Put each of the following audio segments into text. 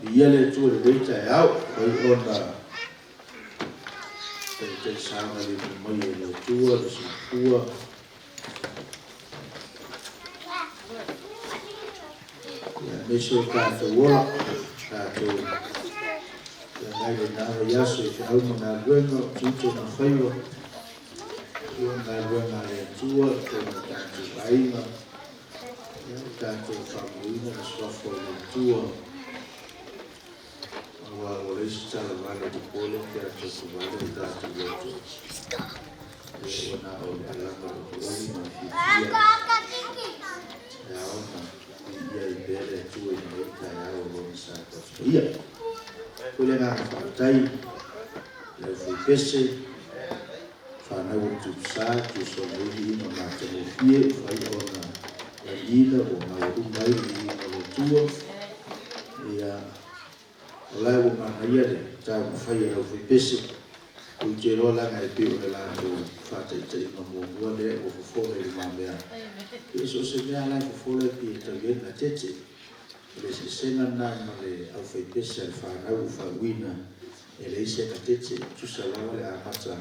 Viia le Atua i lenei taeao, ua ona taitai saogalemu mai e le Atua le soifua aemaise o tatou ola, tatou feagai lena vaiaso i feau ma galuega o tiute ma faiva, ia galuega a le Atua i totonu o tatou aiga, ia ua tatou faamauina le suafa o le Atua, aua ua leai se talavale popole pe a totofale o tatou loto. Ia ua na o le alaga olioli ma le fiafia e ao ona viia ai pea le Atua i lenei taeao o Lona sa tausipaia. Foi le agaga faafetai i le aufaipese, fanau o le Tupusa, tusa o lenei viiga matagofie ua fai ona lagiina ua maualuga ai le viiga o le Atua. Ia, o la ua manaia le taumafai a le aufaipese, ou te iloa leaga e pei o le latou faataitaiga muamua lea ua fofola i lumamea. E so o se mea la e fofola e pei e tau i ai le gatete. O le eseesega lena ma le aufaipese a le fanau ua faauuina, e leai se gatete, e tusa lava le amata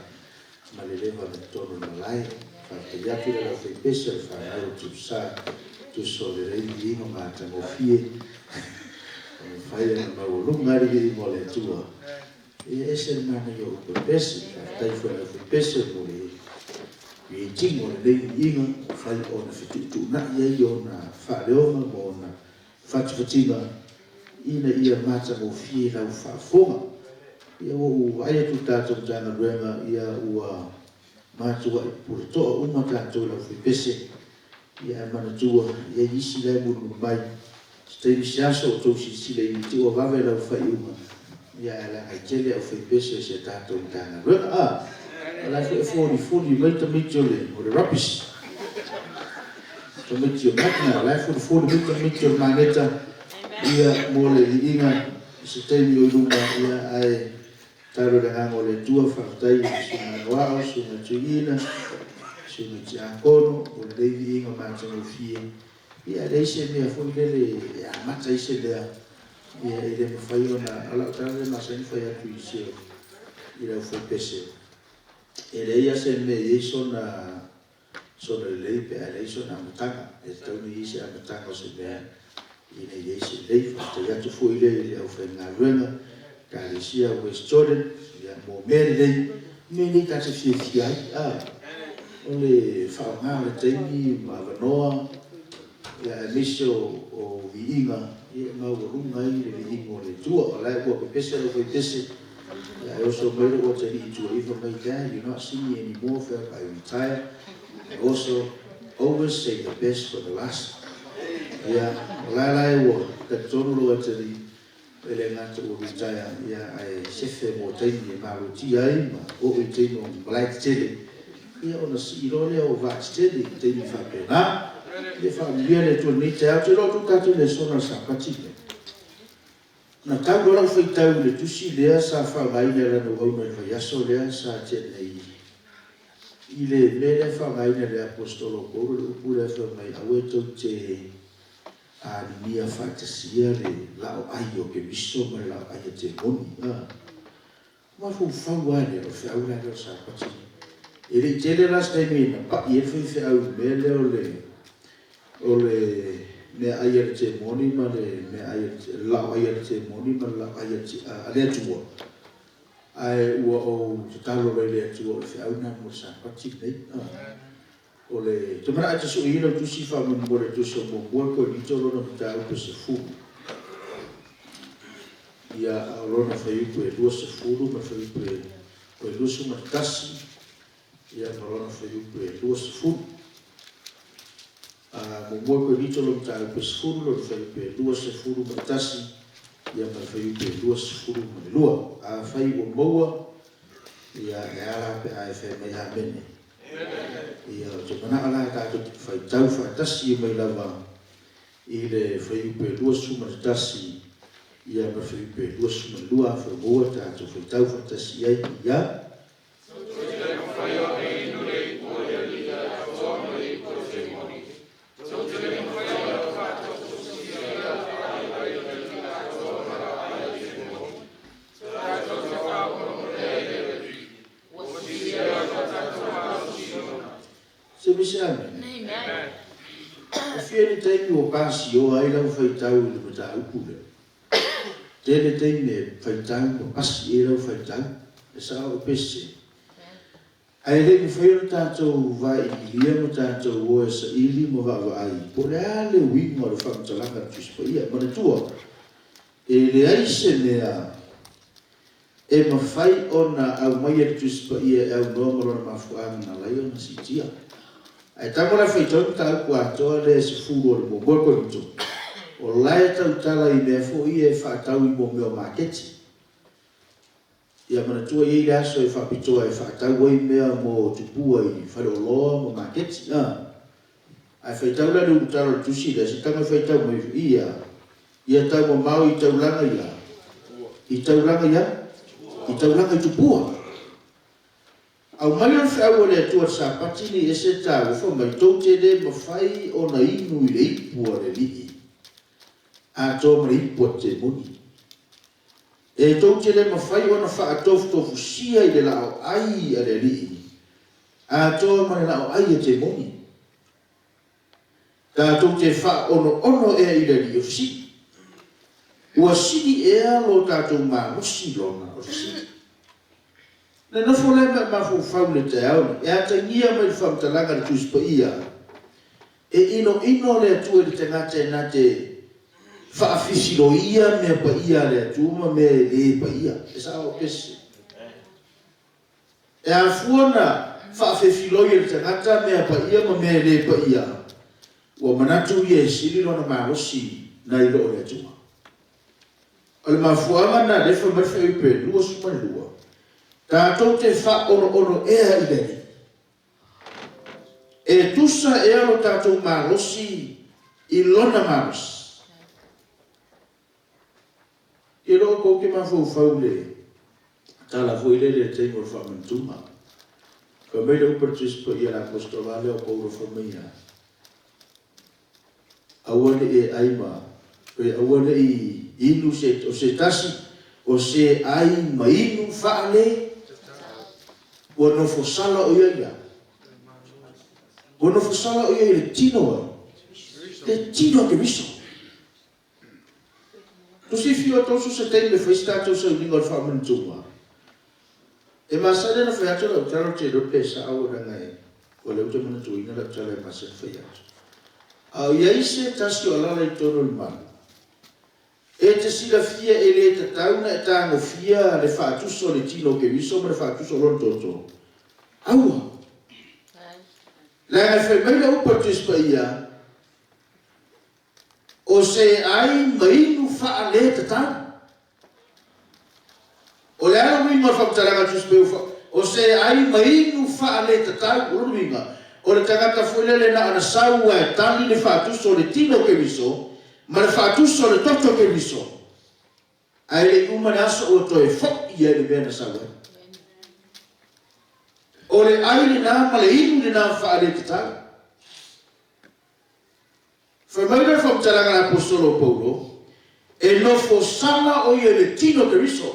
ma le leva na totonu o le malae. Faafetai atu i le aufaipese a le fanau o Tupusa, tusa o le lelei viiga matagofie o mafai ona maualuga ai le viiga o le Atua. Ia ese le manaia o upu e pese. Faafetai foi i le aufaipese mo le viitino o lenei viiga, mafai ona fetuutuunai ai ona faaleoga ma ona fatifatiga ina ia matagofie lau faafofoga. Ia ua ou vaai atu i le tatou Matagaluega, ia ua matuai puletoa uma tatou i le aufaipese. Ia ae manatua, e i ai isi la e mulimuli mai, se taimi se aso o outou silasila i te i ua vave lau faaiuga, ia ae leaga e tele aufaipese o si a tatou Matagaluega. A o la foi e folifoli mai tamaiti o le rubbish, tamaiti o Magna, o la e folifoli mai tamaiti o le Maneta, ia mo le viiga i se taimi o i luma, ia ae talo i le agaga o le Atua. Faafetai i le susuga Anoao, susuga Tuiina, susuga Tiakono mo lenei viiga matagofie. Ia e leai se mea foi lele e amata ai se mea, ia e le mafai ona, o lau tala lea e masani fai atu i se i le aufaipese, e leai lava se mea e i ai sona lelei pe a leai sona amataga. E tatau ona i ai se amataga o se mea ina ia i ai se lelei. Faafetai atu foi lea i le aufaigaluega Ekalesia West Jordan, ia mo mea lelei, mea lelei ta te fiafia ai, o le faaaoga o le taimi ma avanoa, ia aemaise o viiga, ia e maualuga ai le viiga o le Atua. O la e ua pepese le aufaipese, ia ae oso mai lou atalii i tua ifo mai, "Dad, you're not singing anymore." Felt I retire. I also always say the best for the last. Ia, o la la e ua talitonu lou atalii, e le gata ua retire, ia ae sefe mo taimi e malotia ai ma oo i taimi o malae tetele, ia ona sii loa lea o vaa tetele i taimi faapena. Ia faamanuia le Atua i lenei taeao. Ou te iloa atu tatou i le aso na o le Sapati lenei. Na tau loa lau faitau i le tusi lea sa faaaogaina e lana auauna i le vaiaso lea sa tea nei, i le mea lea e faaaogaina e le Aposetolo o Paulo le upu lea fai mai, aua tou te aligia faatasia le laoai o Keriso ma le laoai o Temoni. Mafaufau lava lea, o le feau la lea o le Sapati. E le i tele la se taimi na pai ai le faifeau i le mea lea o le meaai a le temoni ma le meaai a le laoai a le temoni ma le laoai a le Atua. Ae ua ou tatalo loa i le Atua, o le feau lena mo le Sapati lenei. O le te manao e te sui lau tusi faamolemole, tusi o muamua Korinito lona mataupu e 10. Ia, o lona fuaiupu e 20 ma le fuaiupu e 21, ia ma lona fuaiupu e 20. Muamua Korinito lona mataupu e 10, lona fuaiupu e 21, ia ma le fuaiupu e 22. Afai ua maua, ia e ala pe a e fai mai amene. Ia, ou te manao la tatou te faitau faatasi mai lava i le fuaiupu e 21, ia ma le fuaiupu e 22. Afai ua maua, tatou faitau faatasi ai ia. Mafai ona inu le ipu a le Alii ae atoa ma le ipu a temoni. Tou te le mafai ona faatautosia Silafia le taimi ua pasioa ai lau faitau i le mataupu lea? Tele taimi e faitau ma pasi i ai lau faitau, e sao pe sese? Ae le i mafai ona tatou vailiilia ma tatou o e saili ma vaavaai po o le a le uiga o le faamatalaga a le Tusi Paia. Manatua, e leai se mea e mafai ona aumai e le Tusi Paia e aunoa ma lona mafuaaga na ala ai ona siitia. Ae tago la e faitau le mataupu atoa lea e 10 o le muamua Korinito, o la e tautala i mea foi ia e faatau i mea o maketi. Ia manatua e i ai le aso e faapitoa e faatau ai mea mo tupua i faleoloa ma maketi, a. Ae faitau la le ulutala o le tusi lea, se tago e faitau mai, ia, ia tau mamao i taulaga i a? I taulaga i a? I taulaga i tupua. Aumai le feau a le Atua i le Sapati nei ese taua, fai mai, tou te le mafai ona inu i le ipu a le Alii, atoa ma le ipu a le temoni. E tou te le mafai ona faatofutofusia i le laoai a le Alii, atoa ma le laoai a temoni. Tatou te faaonoono ea i le Alii o fesili. Ua sili ea lo tatou malosi lona o le fesili? Na nofo lea ma e mafaufau i le taeao nei, e atagia mai le faamatalaga a le Tusi Paia, E inoino le Atua i le tagata e na te faafisiloia mea paia a le Atua ma mea e le paia. E sao pe sese? E afua na faafefiloi e le tagata mea paia ma mea e le paia, ua manatu ia e sili lona malosi nai lo o le Atua. O le mafuaaga lena lea fai mai le Fuaiupu e 22, Tatou te faaonoono ea i le Alii. E tusa ea lo tatou malosi i Lona malosi? Ke loo kou ke mafaufau i le tala foi lele i le taimi o le faamanatuga. Fai mai le upu a le Tusi Paia a le Apostola lea o Paulo fai mai ia, Aua ne i e ai ma, pe aua ne i inu se, o se tasi, o se ai ma inu faale, ua nofo sala o ia i a? Ua nofo sala o ia i le tino ai? Le tino a Keriso. Tusi fiu atu so se taimi e fai se tatou sauniga o le faamanatuga. E masani ona fai atu lau tala ou te iloa pe sao leaga e o lea ou te manatuaina lau tala e masani ona fai atu. A o i ai se tasi o alala i totonu o le malu, e te silafia e le tatau ona e tagofia le faatusa o le tino o Keriso ma le faatusa o lona toto. Aua! Leaga e fai mai le upu a le Tusi Paia, O se ai ma inu faaletatau. O le a le uiga o le faamatalaga a Tusi Paia o se ai ma inu faaletatau? O lona uiga, o le tagata foi lele na ona sau lava e tali le faatusa o le tino o Keriso ma le faatusa o le toto o Keriso, ae le i uma le aso ua toe foi ia i le mea na sau ai. O le ai lena ma le inu lena faaletatau. Fai mai le faamatalaga a le Aposetolo o Paulo, E nofo sala o ia i le tino o Keriso.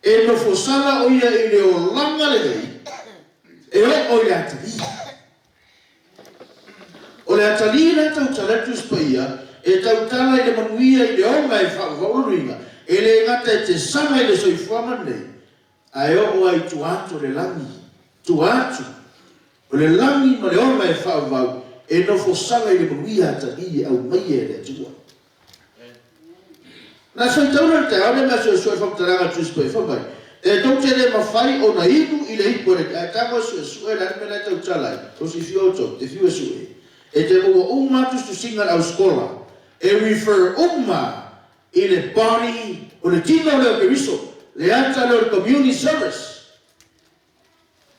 E nofo sala o ia i le olaga lenei e oo i le atalii. O le atalii la e tautala ai le Tusi Paia, e tautala i le manuia i le ola e faavavau lona uiga, e le gata e te sala i le soifuaga lenei, ae oo lava i tua atu o le lagi, tua atu o le lagi ma le ola e faavavau, e nofo sala i le manuia atalii e aumaia e le Atua. Na faitau lea i le taeao lea mea suesue faamatalaga a le Tusi Paia, fai mai, E tou te le mafai ona inu i le ipu a le Ae tago e suesue le a le mea la e tautala ai, o si fiu outou, te fiu e sue. E te maua uma atu tusitusiga a le ausikola, e refer uma i le body o le tino lea o Keriso, le ata lea o le community service,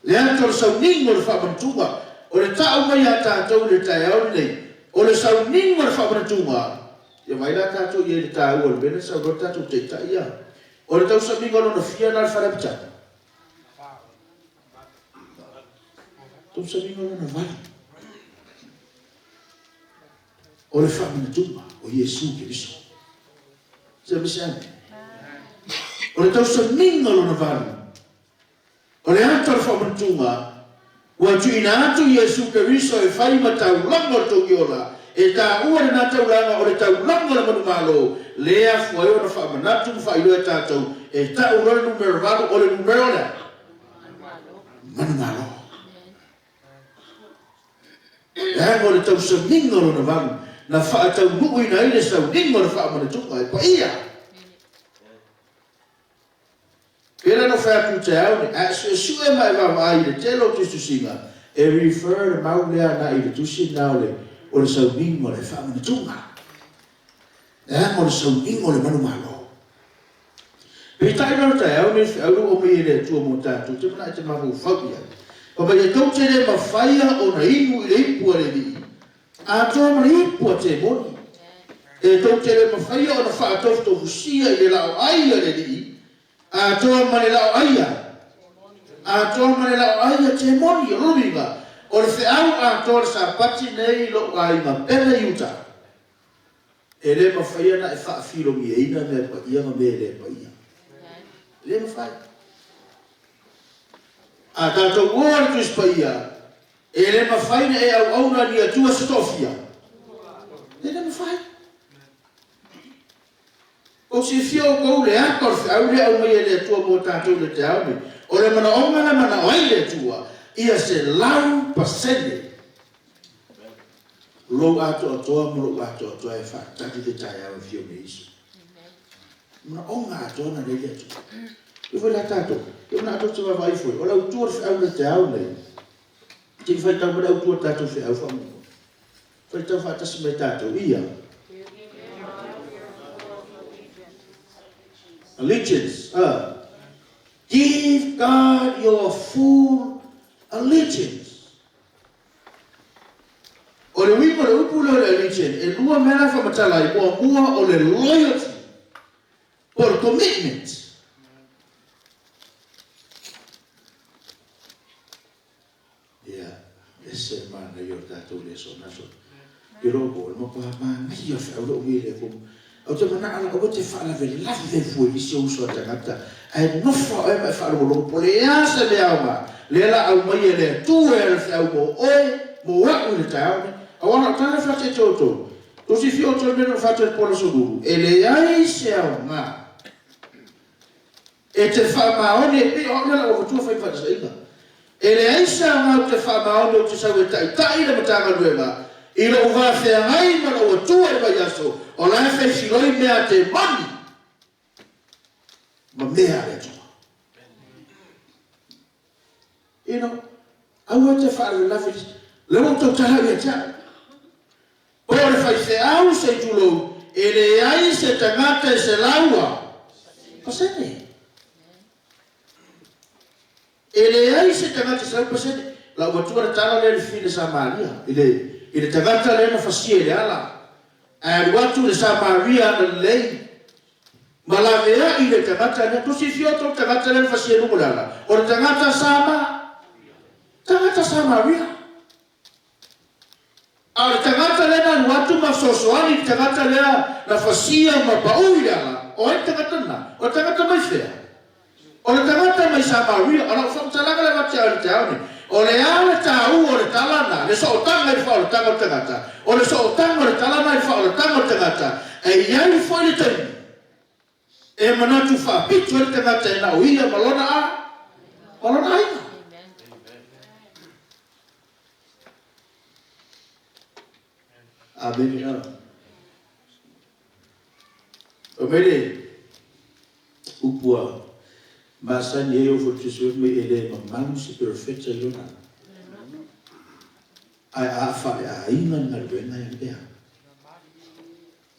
le ata o le sauniga o le faamanatuga, o le tau mai ia tatou i le taeao lenei, o le sauniga o le faamanatuga, ia vaai la tatou i ai i le taua o le mea lea na saunoa le tatou Taitai ia, o le tausamiga lona fia lena i le fale apitaga? Tausamiga lona valu. O le faamanatuga o Iesu Keriso. Se aemaise ane. O le tausamiga o lona valu. O le ata o le faamanatuga. Ua tuuina atu Iesu Keriso e fai ma taulaga o le Togiola, e taua lena taulaga o le taulaga o le manumalo, lea e afua ai ona faamanatu ma faailoa e tatou, e tau loa le numera 8, o le numera o le a? Manumalo. Leaga o le tausamiga o lona valu na faataunuuina ai le sauniga o le faamanatuga e paia. Pei la ona fai atu i taeao nei, a e suesue ma e vaavaai i le tele o tusitusiga, e refer le mau lea agai i le tusi lena o le o le sauniga o le faamanatuga. Leaga o le sauniga o le manumalo. Peitai la o le taeao nei, feau lea ua aumai e le Atua mo tatou, ou te manao e te mafaufau i ai. Fai mai, e tou te le mafaia ona inu i le ipu a le Alii, Atoa ma le ipu a Temoni. E tou te le mafaia ona faatofutofusia i le lao ai a le Alii, atoa ma le lao ai a Atoa ma le lao ai a Temoni. O lona uiga, o le feau atoa o le Sapati nei i lou aiga pele i uta, e le mafaia ona e faafilogiaina mea paia ma mea e le paia. E le mafai. A tatou o i le Tusi Paia, E le mafai na e auauna ni Atua se toafia. E le mafai. Ou silafia outou le ata o le feau lea aumai e le Atua mo tatou i le taeao nei. O le manaoga na manao ai le Atua, ia 100% lou atoatoa ma lou atoatoa e faatali le taeao e afio mai ai Iesu. Manaoga atoa na lea i le Atua. E foi la tatou, e na tou te vaavaai foi, o le autu o le feau i le taeao nei, se i faitau mai le autu o le tatou feau faamolemole. Faitau faatasi mai tatou, ia. Allegiance. Give God your full allegiance. O le uiga o le upu lea o le allegiance, e lua mea la e faamatala ai, muamua o le loyalty, po o le commitment. Ia, ese le manaia o le tatou le aso na aso. I lou po, le matua manaia o le feau lea ua i le atunuu. Ou te manao la aua e te faalavelave fua i nisi o uso a tagata, ae nofo lava oe ma e faalogologo po o le a se mea aoga lea la aumai e le Atua e ala feau mo oe, mo a'u i le taeao lenei. Aua na o tala e fati e te outou. Tou silafia outou i le mea na ou fai atu ai i le po o le Aso Lulu, e leai se aoga E te faamaoni, e pei o au lea lau avatua fai faataitaiga. E leai se aoga ou te faamaoni ou te sau e taitai le Matagaluega i lou va feagai ma lou atua i le vaiaso, o la e fai filoi mea a temoni ma mea a le Atua. You know, aua e te faalavelave, lea ua ou tautala au ia te au. Po o le faifeau se i tulou, e leai se tagata e 100%. E leai se tagata e 100%. Lau matua le tala lea i le fine Samaria, i le, i le tagata lea na fasia i le ala. Ae alu atu le Samaria ana lelei, ma laveai le tagata lea. Tou silafia outou le tagata lea na fasia i luga o le ala? O le tagata Sama, tagata Samaria. A o le tagata lea na alu atu ma fesoasoani i le tagata lea na fasia ma pau i le ala, o ai le tagata lena? O le tagata mai fea? O le tagata mai Samaria. O lau faamatalaga lea avatu ia te au nei, o le a le taua o le tala na, le sootaga i le faaolataga o le tagata, o le sootaga o le tala na i le faaolataga o le tagata, e i ai foi le taimi e manatu faapito ai le tagata e na o ia ma lona a, ma lona aiga. Amene. O mai le upu a masani ai o fai mai e le mamalu se perofeta i lona ae a faaleaiga le galuega e lea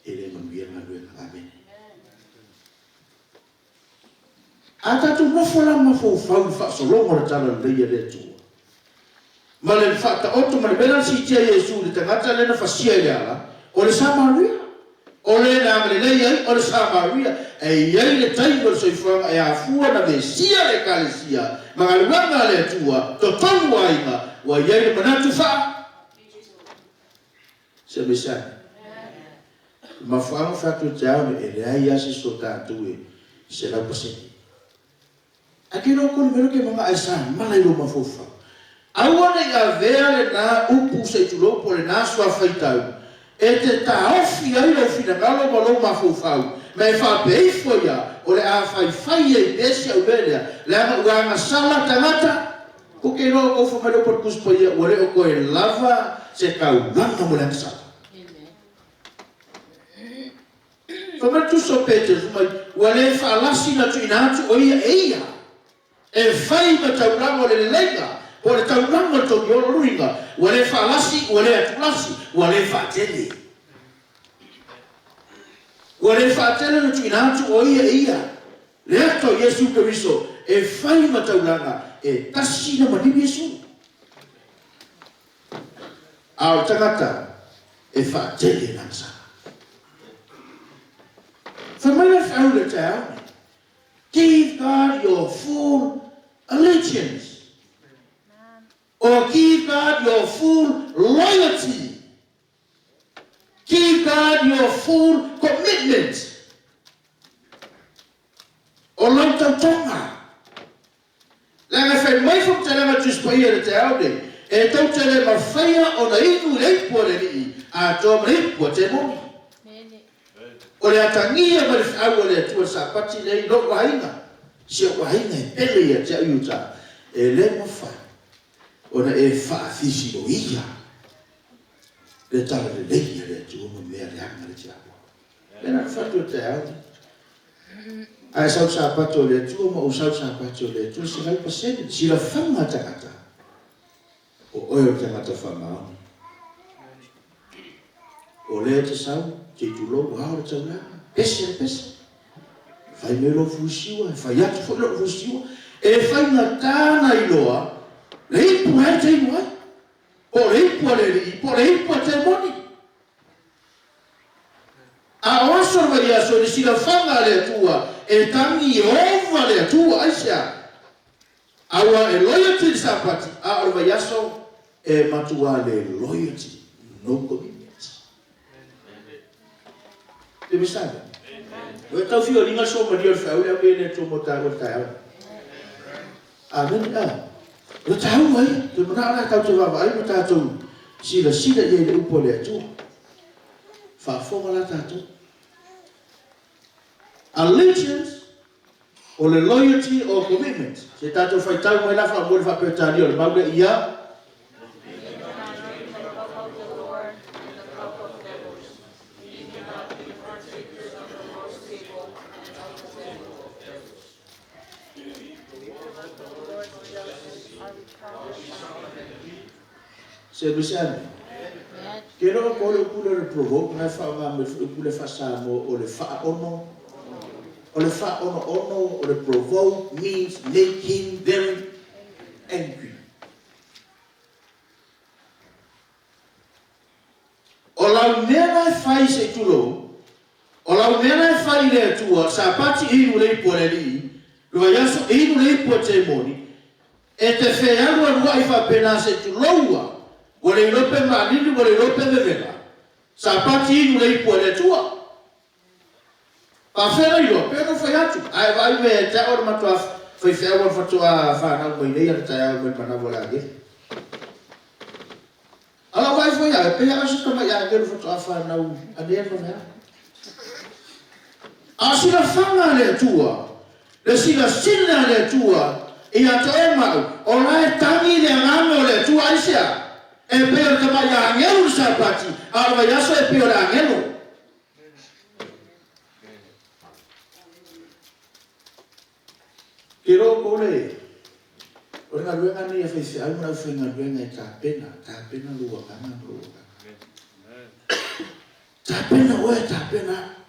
e le manuia le galuega. Amene. A tatou nofo la ma mafaufau i le faasologa o le talalelei a le Atua, ma le faataoto ma le mea la na siitia Iesu i le tagata lea na fasia i le ala, o le Samaria. O le na agalelei ai, o le Samaria. E i ai le taimi o le soifuaga e afua na Mesia le Ekalesia ma galuega a le Atua, totonu o aiga, ua i ai le manatu faa. Se Mesia. Le mafuaaga fai atu e te ao e leai lava se isi o tatou e 100%. Ae kei lou koli mai loa ke manga ae sa mala i lou mafaufau. Aua ne i avea lenā upu se i tulou po o lenā suafaitau e te taofi ai lou finagalo ma lou mafaufau, ma e faapea ifo ia, O le a faifai ai pea si au mea lea, leaga ua agasala tagata. Ou te iloa ua outou fai mai le upu a le Tusi Paia, ua le o toe lava se taulaga mo le agasala. Fai mai le Tusi o Petero, fai mai, Ua le faalasi na tuuina atu o ia e ia. E fai ma taulaga o le leleiga, po o le taulaga o le togiolo luiga, ua le faalasi, ua le atulasi, ua le faatele. Ua le faatele na tuuina atu o ia e ia, le ato o Iesu Keriso e fai ma taulaga e tasi na maliu Iesu. A o le tagata e faatele lana sala. Fai mai le feau i le taeao nei, Give God your full allegiance or give God your full loyalty. Give God your full commitment. O lau tautoga. Leaga e fai mai faamatalaga Tusi Paia i le taeao nei, e tou te le mafaia ona inu i le ipu a le Alii atoa ma le ipu a temoni. O le atagia mai le feau a le Atua i le Sapati lenei, lou aiga, si ou aiga e pele ia te au i uta, e le mafai ona e faafisiloia le talalelei a le Atua ma mea leaga le tiakono. Lea na fatu e taeao nei. Ae sau Sapati o le Atua ma ou sau Sapati o le Atua 100%. Silafaga tagata o oe o le tagata faamaoni. O lea e te sau, te tulou, ao le taulaga, pese le pese. Fai mai lou fusiua, e fai atu foi lou fusiua. E faigata na iloa le ipu la e te inu ai. Po o le ipu a le alii, po o le ipu a temoni. A o aso o le vaiaso i le silafaga a le Atua, e tagi e ova le Atua. Aisea? Aua e loyalty le Sapati, a o le vaiaso e matua le loyalty, no commitment. Te mesale. Ua e tau fiolinga le somalia o le feau le au e le Atua mo tāua le taeao. Amene. A. O le taua ia, te manao la tatou te vaavaai ma tatou silasila i ai i le upu a le Atua. Faafofoga la tatou. Allegiance o le loyalty or commitment. Se tatou faitau mai la faamoe le faa-Peretania o le mau lea ia. Se me se ane. Ke iloa po o le upu lea o le provoke na e faaaoga mai foi le upu lea faa-Samoa o le faaono. O le faaonoono o le provoke means make him very angry. O lau mea la e fai se i tulou, o lau mea la e fai i le Atua, Sapati inu le ipu a le Alii, le vaiaso inu le ipu a temoni, e te fealualuai faapena se i tuloua, ua le iloa pe maalili ua le iloa pe vevela, Sapati inu le ipu a le Atua. Faafea la iloa, pei ona ou fai atu, a e vaai mai ia te au o le matua faifeau o le faatoa fanau mai nei ana taeao mai le manawa o le agelu. A lau vaai foi ia, e pei lava o se tamai agelu faatoa fanau anea le vaveao. A o silafaga a le Atua, le silasila a le Atua ia te oe ma au, o la e tagi le agaga o le Atua, aisea? E pei o le tamai agelu i le Sapati, a o le vaiaso e pei o le agelo. Ke iloa outou le, o le galuega lenei a faifeau ma le aufaigaluega e tapena, tapena lou agaga ma lou agaga. Tapena oe, tapena au.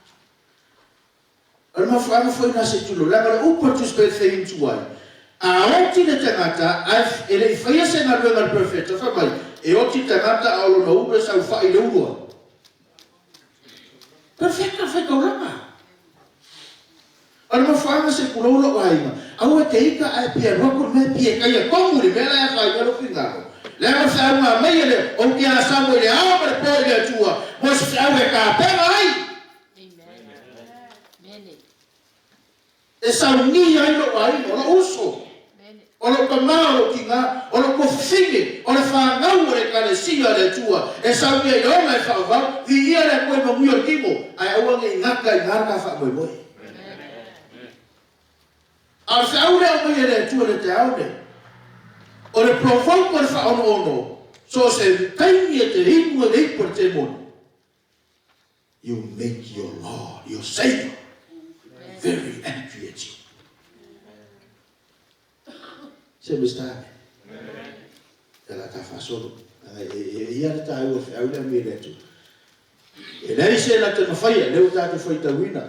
O le mafuaaga foi lena se tulou, leaga o le upu a le Tusi Paia e feiutu ai, a oti le tagata ae e le i faia se galuega a le perofeta, fai mai, e oti le tagata a o lona ulu e saofai i le ulu a perofeta le faitaulaga. O le mafuaaga se tulou lou aiga, aua e te ita ae pia alu atu le mea pia e taia tonu i le mea la e afaina ai lou finagalo. Leaga o le feauga mai e le ou te asamo i le ao ma le po i le Atua mo se feau e tapena ai. E saunia ai lou aiga, o lou uso. O lou tama, o lou tina, o lou tuafafine, o le fanau a le Ekalesia a le Atua, e saunia i le ola e faavavau, viia le Atua i manuia o le tino, ae aua ne i gata i ina le ta faamoemoe. A o le feau lea e aumai e le Atua i le taeao nei, o le provoke o le faaonoono, so o se taimi e te inu ai le ipu a le temoni, You make your Lord, your Saviour, very angry at you. Se me sta ame. E la ta faasolo. E ia le tāua feau le ame le atu. E leai se na te mafaia, lea ua tatou faitauina.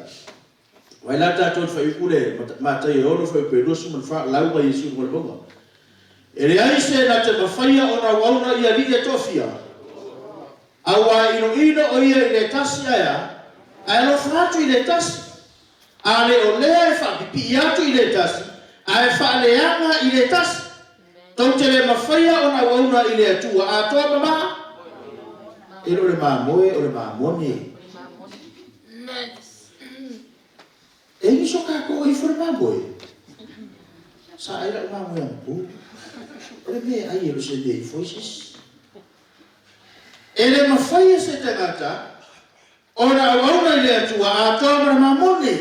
Vai la tatou i le fuaiupu le Mataio e 6 fuaiupu e 24, lauga Iesu i luga o le mauga. E leai se na te mafaia ona auauna i alii e toafia, Auā e inoino ʻo ia i le tasi ae a, ae alofa atu i le tasi. A le o lea e faapipiʻi atu i le tasi, ae faaleaga i le tasi. Tou te le mafaia ona auauna i le Atua atoa ma maa? E le o le mamoe, o le mamone. E i so kākou ifo le mamoe. Sa ai la'u mamoe anapo. O le mea e ai e le o se mea ifo ai se isi. E le mafai e se tagata ona auauna i le Atua atoa ma le mamone.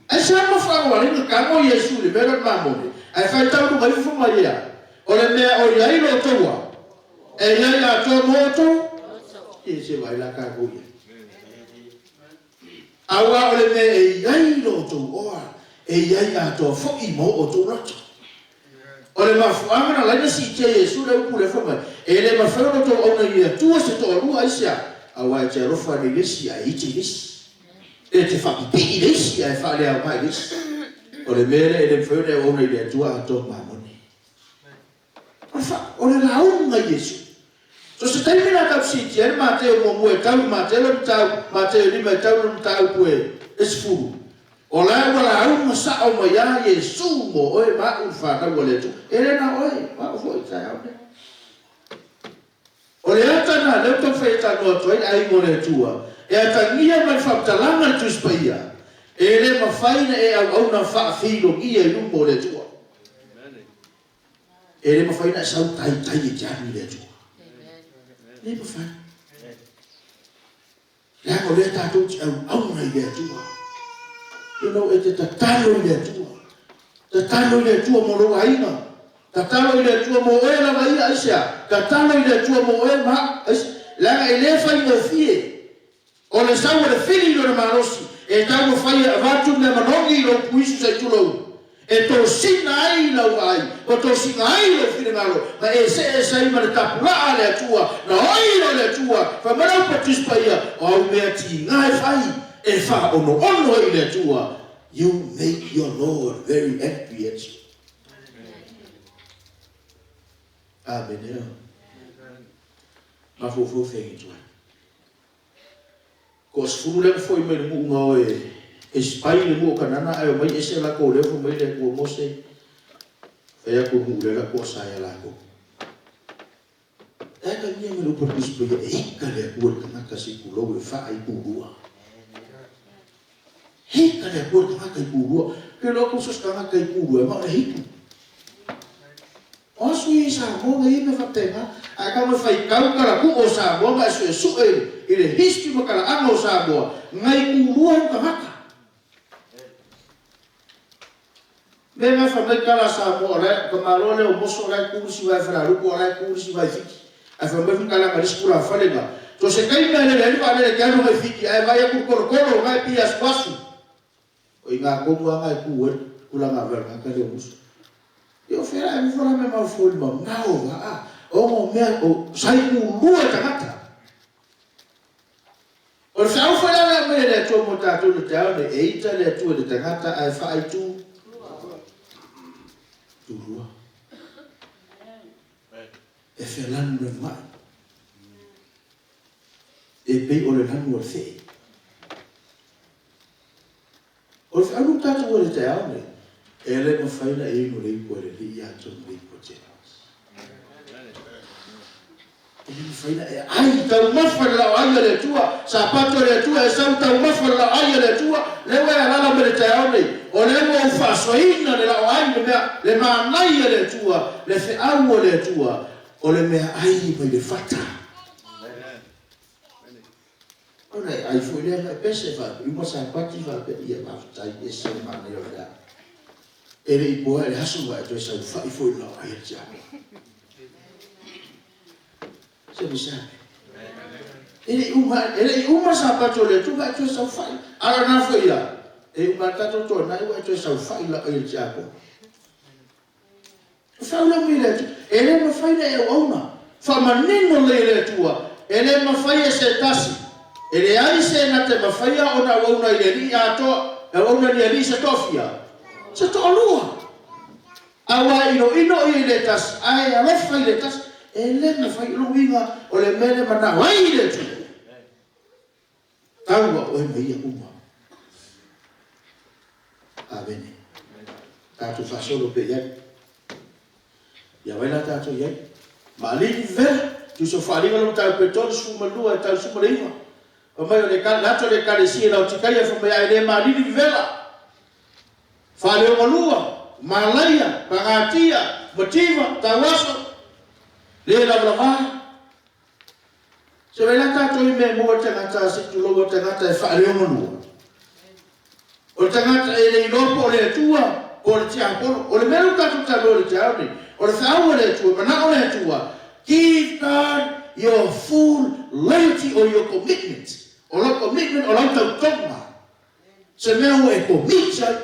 Aisea mafuaaga ua alai na tago Iesu i le mea lea o le mamone, ae faitau luga ifo mai ia, O le mea o i ai lo outou a, e i ai atoa mo outou? Ie, se vaai la tatou i ai. Aua o le mea e i ai lo outou oa, e i ai atoa foi mo outou loto. O le mafuaaga na laina siitia Iesu le upu lea fai mai, E le mafai ona outou auna i le Atua se toalua, aisea? Aua e te alofa ane i le isi ae iti i le isi. E te faapipii i le isi ae faaleaoga i le isi. O le mea lea e le mafai ona e auauna i le Atua atoa ma mamone. O le fa, o le lauga i Iesu. So se taimi la tau siitia ai le Mateo muamua e tau i le Mateo le mataupu, Mateo e lima e tau i le mataupu e 10. O la ua lauga sa'o mai a Iesu mo oe ma a'u le fanau a le Atua. E le na o oe, o a'u foi i taeao nei. O le ata na lea ua taumafai e talanoa atu ai le aiga o le Atua, e atagia mai le faamatalaga a le Tusi Paia, e le mafai na e auauna faafeilogia i luma o le Atua. E le mafai ona e sau taitai e te alu i le Atua. E le mafai. Leaga o lea tatou te auauna i le Atua. You know, e te tatalo i le Atua. Tatalo i le Atua mo lou aiga. Tatalo i le Atua mo oe lava ia, aisea? Tatalo i le Atua mo oe ma, aisea? Leaga e le faigofie. O le sau o le fili i lona malosi, e taumafai e avatu mea manogi i lou puisu sai tulou, e tosina ai lau vaai, ma tosina ai lou finagalo, ma e see ese ai ma le tapulaa a le Atua, na oi loa le Atua, fai mai lau Patrice Paia, o au mea tiga e fai, e faaonoono ai i le Atua, You make your Lord very angry at you. Amene. Mafaufau fegi tuai. Toasefulu lea na foi mai le nuu na o e spy i le nuu o Kanana ae omai ese latou leo fai mai le Atua Mose fai atu nuu lea la toasa ia latou. E atagia mai le upu a le Tusi Paia e ika le Atua i le tagata se i tulou e faa i tulua. He ka le Atua i le tagata i pulua. Pe loa tou so se tagata i pulua e ma o le hitu. O aso ia i Samoa na i ai mea faapena. Ae tau mai faitau talatuu o Samoa ma e suesue i le history ma talaaga o Samoa, na i pulua ai tagata. Mea na fai mai tala a Samoa o la e, ka Malo lea o Moso o la e tu le isi vae Falealupo o la e tu le isi vae i Fiti. Ae fai mai foi talaga le isi tulafale na, so se taimi a lele ai le vaalele te alu agai i Fiti ae vaai atu i le tolotolo na e pei e asuasu. O i na tonu lava na e tu ai le tulaga a vaegata lea o Moso. Ia o fea la e nofo la mea maufoli mamao vaa ona o mea o sai kulua e tagata. O le feau foi la le aumai e le Atua mo tatou i le taeao nei, e ita le Atua i le tagata ae faaitu tulua. E felanu-lanuaʻi, e pei o le lanu o le fee. O le feau lea ua tatou ai i le taeao nei, e le mafai ona e inu le ipu a le Alii atoa ma le ipu a Tenors. E le mafai ona e ai taumafa i le laoai a le Atua, Sapato a le Atua e sau taumafa i le laoai a le Atua, lea ua e alaala mai le taeao nei, o lea ua ou faasoaina le laoai le mea, le manaia a le Atua, le feau a le Atua, o le meaai mai le fata. Ona e ai foi lea ma e pese faapea, uma Sapati faapea, ia faafetai, ese le manaia o le feau. E le i poea i le aso ua e toe saofai foi i le laoai a le tiakono. Semesape. E le i uma, e le i uma Sapato o le Atua ua e toe saofai. A o lena foi ia, e uma le tatou toanai ua e toe saofai i le laoai a le tiakono. O feau mai le Atua. E le mafai ona e auauna. Faamanino lelei e le Atua, e le mafai e se tasi, e leai se na te mafaia ona auauna i le Alii atoa, e auauna i le Alii se toafia? Se toalua. Aua e inoino ia i le tasi, ae alofa i le tasi. E le mafai, o lona uiga, o le mea lea e manao ai le Atua, tau a oe ma ia uma. Amene. Tatou faasolo pea i ai. Ia vai la tatou i ai. Maalili vela, tusa o faaaliga lo mataupu e 32 e tau 19. Fai mai o le le ata o le Ekalesia i Laotikaia fai mai a e le maalili vevela. Faaleogalua, malaia, pagatia, mativa, tauaso, le lavalava. Se vai la tatou i mea e maua tagata se i tulou a tagata e faaleogalua. O le tagata e le iloa po o le Atua po o le tiapolo. O le mea lea ua tatou talanoa i le taeao lenei, o le feau a le Atua, manao le Atua, give God your full loyalty or your commitment. O lau commitment, o lau tautoga. Se mea ua e commit ai,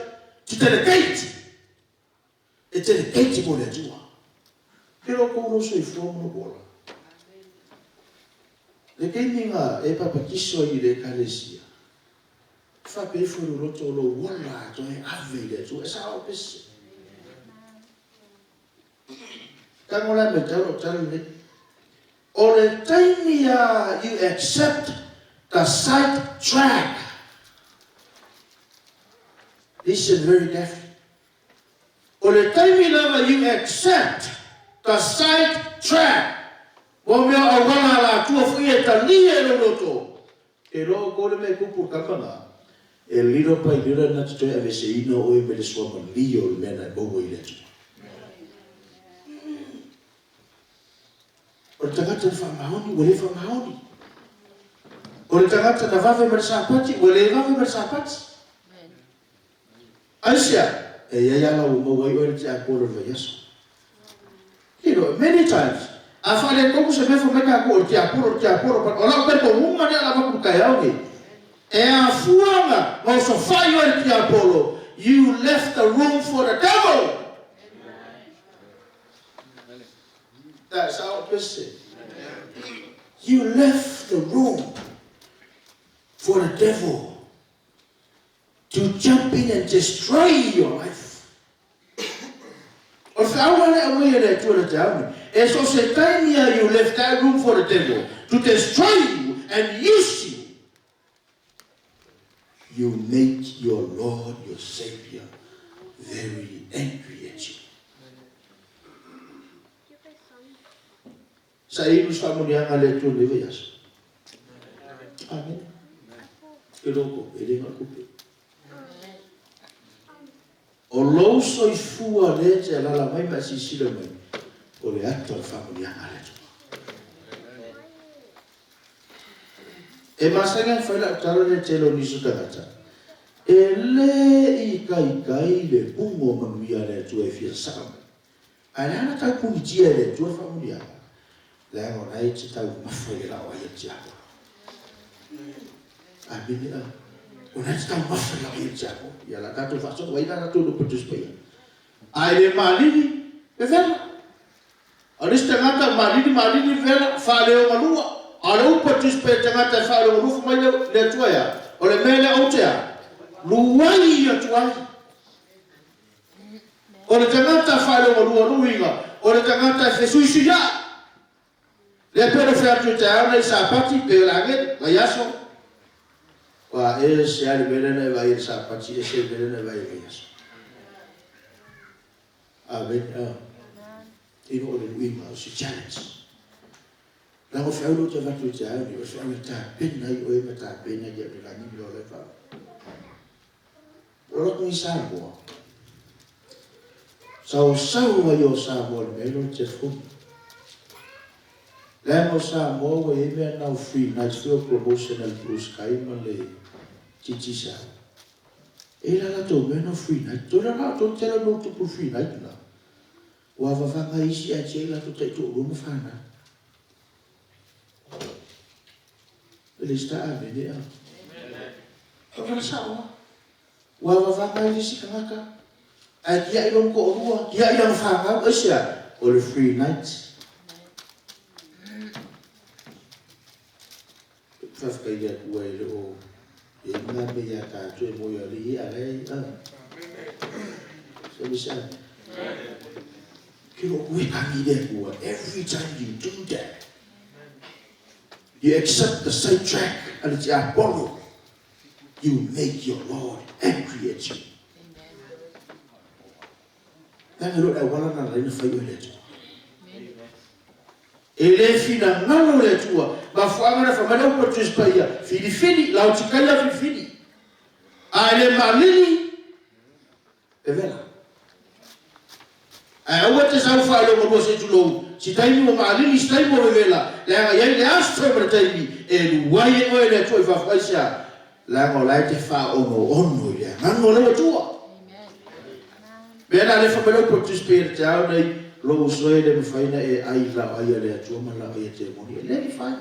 to dedicate. E dedicate mo le Atua. Ke lo kou lou soifua ma lou ola. Le taimi na e papatiso ai i le Ekalesia, faapea ifo i lou loto o lou ola atoa e ave i le Atua, e sao pese. Tago la e matau lau tala lenei. O le taimi a you accept the side track. Listen very carefully. O le taimi lava you accept the side track mo mea auala alatua foi e talia e lou loto, ke loa oukou le mea e kupu le kama na, e lilo pai lilo na te toe aveseina oe mai le suamalie o le mea na e maua i le Atua. O le tagata na faamaoni ua le faamaoni. O le tagata na vave ma le Sapati ua le vave ma le Sapati. Aisea? E i ai ala ua maua ai oe le tiapolo i le vaiaso. You know, many times, a faaletonu se mea fai mai tatou o le tiapolo, o le tiapolo, but o lau talitonuga lea o le a avatu i le taeao nei, e afua na osofai oe i le tiapolo, you left the room for the devil. That's our pese. You left the room for the devil to jump in and destroy your life. O le feau lea e aumai e le Atua i le taeao nei, e so o se taimi lava you left that room for the devil to destroy you and use you, you make your Lord, your Saviour very angry at you. Sa inu se faamanuiaga a le Atua i lenei vaiaso. Amene. E loko, e le galo kupe. O lou soifua lea e te alaala mai ma e silasila mai, o le ata o le faamanuiaga a le Atua. E masani ona fai lau tala i le tele o nisi o tagata, e le ikaika le puga o manuia a le Atua e fia sasaa mai. Ae le a na tau punitia e le Atua le faamanuiaga? Leaga o la e te taumafa i le lao ai a le tiapolo. Amene a. O la e te taumafa i le lao ai a le tiapolo. Ia la tatou faasolo ai la tatou le Tusi Paia. A e le malili, vevela. A o le isi tagata, malili, malili, vevela, faaleogalua. A o le upu a le Tusi Paia i le tagata e faaleogalua, fai mai le Atua e a? O le mea lea ou te a? Luai atu ai. O le tagata faaleogalualuiga, o le tagata e fesuisuiaʻi. Lea pei ona fai atu i taeao nei Sapati, pei o le agelu, vaiaso. Ua ese lava le mea lea na e vaai ai i le Sapati, ese le mea lea na e vaai ai i le vaiaso. Amene. Ino o le luiga, o se challenge. Leaga o feau lea ou te avatu i te ao nei, o le feau e tapena ai oe ma tapena ia le lagi ma le ola e faaola. O alu atu nei Samoa, saosao ai o Samoa i le mea lea o le telefoni. Leaga o Samoa ua i ai mea na o free nights foi o promotion a le Blue Sky ma le Digicel. E i ai la latou mea na o free night. Toe la na o tele o mea ua tupu i le free night na. Ua vavaga isi ae tiai latou taitoalua ma fanau. E le sta amene a. O vala sao a. Ua vavaga ai isi tagata ae tiai lona toalua, tiai lana fanau, aisea? O le free night. Faafetai i le Atua e le o i ai ni mea ia tatou e moe alii a la e a. Se mi sa. Ke lo kue tangi le Atua every time you do that. You accept the side track a le tiapolo. You make your Lord angry at you. Leaga e le o le auala na ala ai na fai oe e le Atua. E le finagalo le Atua. Mafuaaga na fai mai le upu a le Tusi Paia, Filifili, laotikaia filifili. A e le maalili, vevela. Ae aua e te sau faaleomalua se i tulou, si taimi ua maalili, si taimi ua vevela, leaga e i ai le aso ma le taimi e luai ai oe e le Atua i fafo. Aisea? Leaga o la e te faaonoono i le agaga o lau Atua. Mea la lea fai mai le upu a le Tusi Paia i le taeao nei, Lou uso e le mafai ona e ai i le laoai a le Atua ma le laoai a temoni. E le mafai.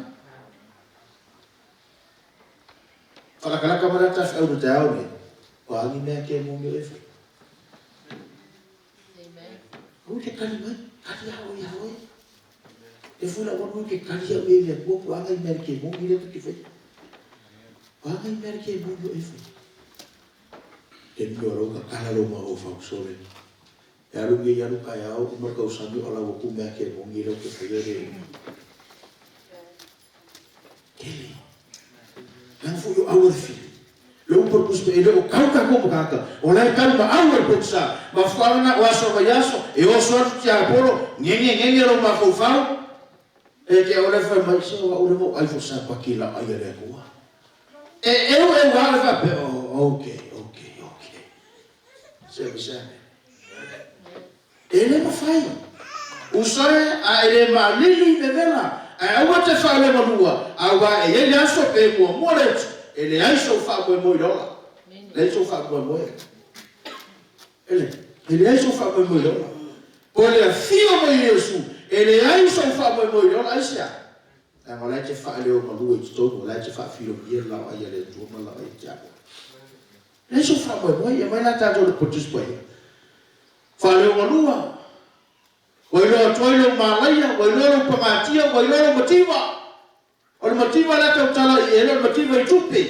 Faalakalaka mai la ta feau i le taeao nei, o a ni mea temoni o e fai? Aua e te kali mai, kali a oe ia oe. E foi la ua ke kali au e le Atua po a ngai mea le kemoni lea ta te faia. O a ngai mea le kemoni o e faia? E mea o lau kakala lou mafaufau, sole. E alu nei alu taeao uma le tausami o lau atu mea kemoni lea ou te faia le tele. Leaga foi o au a le fili. Le upu a le Tusi Paia, e le o tau tatou ma tagata, o la e tau ma au a le pogisa. Mafuaaga na o aso mai aso, e oso atu tiapolo, ngenge ngenge lou mafaufau, e te ole fai mai, se o au lea ua ou ai fo sapati la ai a le Atua. E eu eu lava le faapea, oh, ok, ok, ok. Se o se E le mafai. Uso e, a e le maalili i vevela, ae aua te faaleomalua, aua e i ai le aso pe muamua le atu, e leai sou faamoemoe i le ola. Leai sou faamoemoe. E le, e leai sou faamoemoe i le ola. Po o le afio mai o Iesu, e leai sou faamoemoe i le ola. Aisea? Leaga o la e te faaleomalua i totonu, o la e te faafilomia le laoai a le Atua ma le laoai a le tiakono. Leai sou faamoemoe, ia mai la tatou le Potus Paia. Faaleomalua, ua iloa atu ai lou malaia, ua iloa lou pagatia, ua iloa lou mativa. O le mativa lea tautala i e le o le mativa i tupe,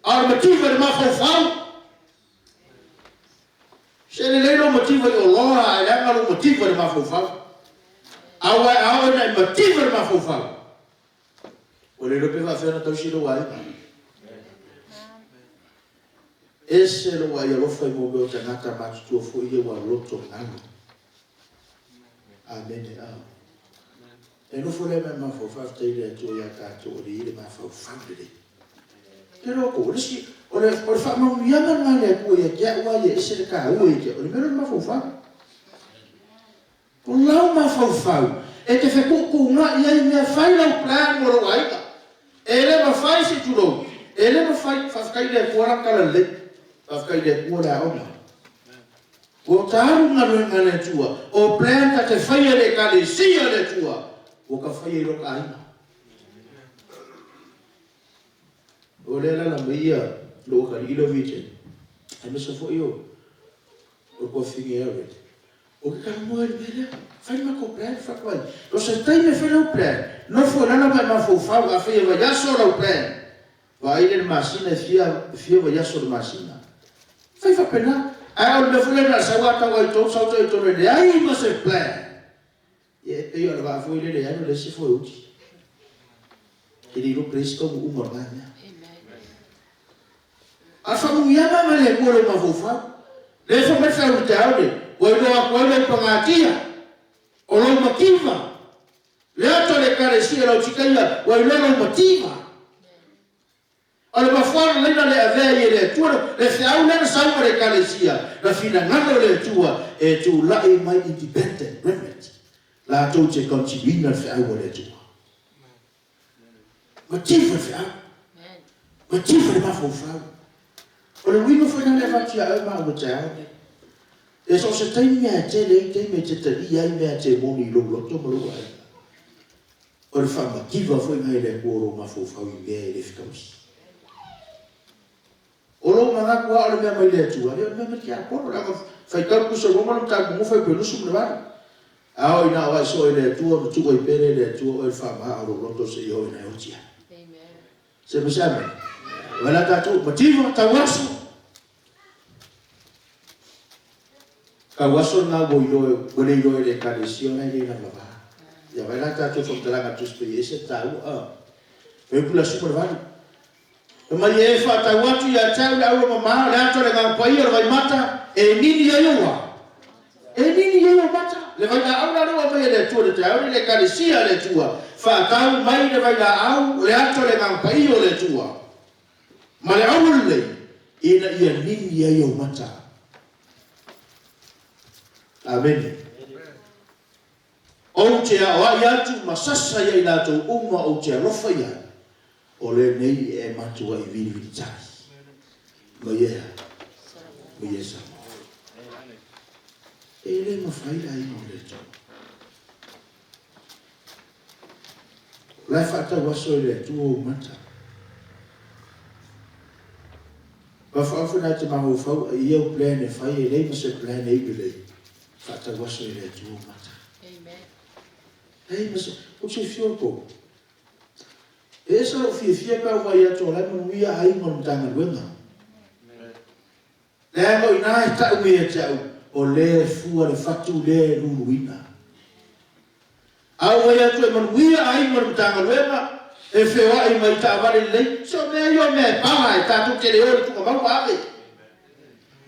a o le mativa i le mafaufau. Se lelei lou mativa i oloa ae leaga lou mativa i le mafaufau. Aua a oo ina e mativa i le mafaufau, ua le iloa pe faafefea ona tausi lou aiga. Ese lou vaai alofa i mea o tagata matutua foi ia ua loto galo. Amene. A. E nofo lea ma e mafaufau, faafetai i le Atua ia tatou o lea e i ai le mafaufau lelei. Te iloa kou, o le isi, o le, o le faamanuiaga lena a le Atua ia te au lava ia, e ese le taua ia te au, o le mea lea o le mafaufau. O lau mafaufau, e te fetuutuunai ai mea fai lau plan mo lou aiga. E le mafai se tulou, e le mafai, faafetai i le Atua lana tala lelei, faafetai i le Atua le aoga. Ua ta alu galuega a le Atua, o plan ta te faia i le Ekalesia a le Atua, ua ta faia i lota aiga. O lea e alaala mai ia lou atalii lea o Virgin, aemaise foi o le tuafafine ia Red. Ou te talanoa i le mea lea, fai le matou plan, fai atu ai, o se taimi e fai lau plan, nofo i lalo ma e mafaufau, afai e vaiaso lau plan, Vaai le masina e fia e fia vaiaso le masina. Fai faapena. Ae o le mea foi lea na o le sau lava tau ai tonu sau tau ai tonu e leai ma se plan. Ia e pei o le vaa foi lele e alu e leai se foe uti. E le iloa pe leai se taunuuga o lena mea. A faamanuiaga ma le Atua i lou mafaufau. Lea fai mai le feau i le taeao nei, ua iloa atu ai lou pagatia, o lou mativa. Le ato a le Ekalesia Laotikaia ua iloa lou mativa. O le mafuaaga lelei na le avea ai e le Atua le feau lea na sau ma le Ekalesia, na finagalo le Atua e tulai mai independent remnant latou te continuina le feau a le Atua. Mativa le feau. Mativa le mafaufau. O le uiga foi lena lea avatu ia oe ma au i le taeao lenei. E so o se taimi lava e tele ai taimi e te talia ai mea te moni i lou loto ma lou aiga. O le faamativa foi lena i le Atua o lou mafaufau i mea e le fetaui. O lou manatu lava o le mea mai le Atua, ia o le mea mai le tiapolo, leaga faitau le Tusi a Roma le mataupu muamua fuaiupu 28. A oo ina o ai soo i le Atua ona tuu ai pea lea e le Atua oe le faamaha o lou loto seia oo ina e oti ai. Se ma se amene. Vai la tatou, mativa, tau aso. Tau aso lena ua iloa, ua le iloa e le Ekalesia ona e le lavalava. Ia vai la tatou faamatalaga Tusi Paia e ese le taua, a. Fuaiupu le 18. Fai mai e faatau atu ia te au le auro mama, le ata o le Agaga Paia, o le vaimata, e nini ai ou a? E nini ai ou mata. Le vailaau la lea ua aumai e le Atua i le taeao lenei, le Ekalesia a le Atua, faatau mai le vailaau, le ata o le Agaga Paia o le Atua, ma le auro lelei, ina ia nini ai ou mata. Amene. Ou te aoai atu ma sasa ia i latou uma ou te alofa i ai, o lenei e matuai vilivili tali mai ea, mai e Samoa. E le mafai le aiga o le Atua. O la e faatau aso e le Atua ou mata. Mafaufau na te mafaufau ai ia u plan e fai e leai ma se plan e iu lelei. Faatau aso e le Atua ou mata. Leai ma se, ou te fiafia outou. E ese lou fiafia pe a ou vaai atu o la e manuia aiga o le Matagaluega. Leaga o i ina e tau mai ia te au, o lea e fua le fatu lea e luluina. A ou vaai atu e manuia aiga o le Matagaluega, e feoai mai i taavale lelei, se o mea ia o mea e pala e tatou te le o i le tuugamau ma ave.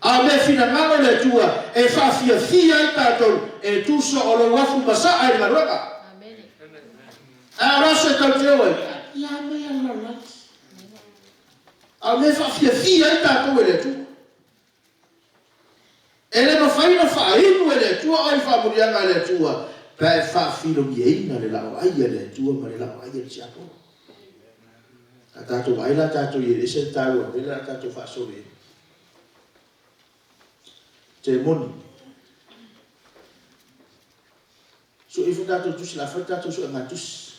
A o mea finagalo le Atua e faafiafia ai tatou e tusa o lou afu masaa i le galuega. A o le aso e tatou te o ai, taatia mai a le lalolagi. A o mea e faafiafia ai tatou e le Atua. E le mafai ona faainu e le Atua oe i faamuliaga a le Atua pe a e faafilogiaina le laoai a le Atua ma le laoai a le tiapolo. A tatou vaai la tatou i e ese le taua o le mea lea a tatou faasolo i ai. Temoni. Sue ifo tatou tusi, la fai tatou suega tusi.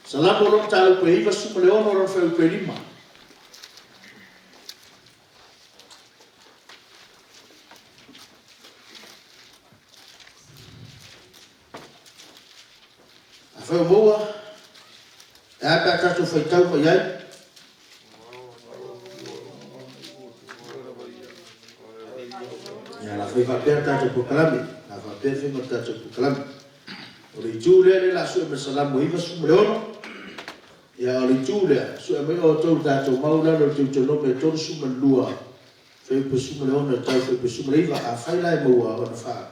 Salamo lona mataupu e 96 lona fuaiupu e 5. Afai o maua, e a pe a tatou faitau mai ai. Ia, la fai faapea le tatou polokalame. La faapea le faiga o le tatou polokalame. O le itu lea lea la sue mai Salamo 96, ia o le itu lea, sue mai outou le tatou mau lalo i le Deuteronome 32, fuaiupu 16 e tau fuaiupu 19, afai la e maua ona fa,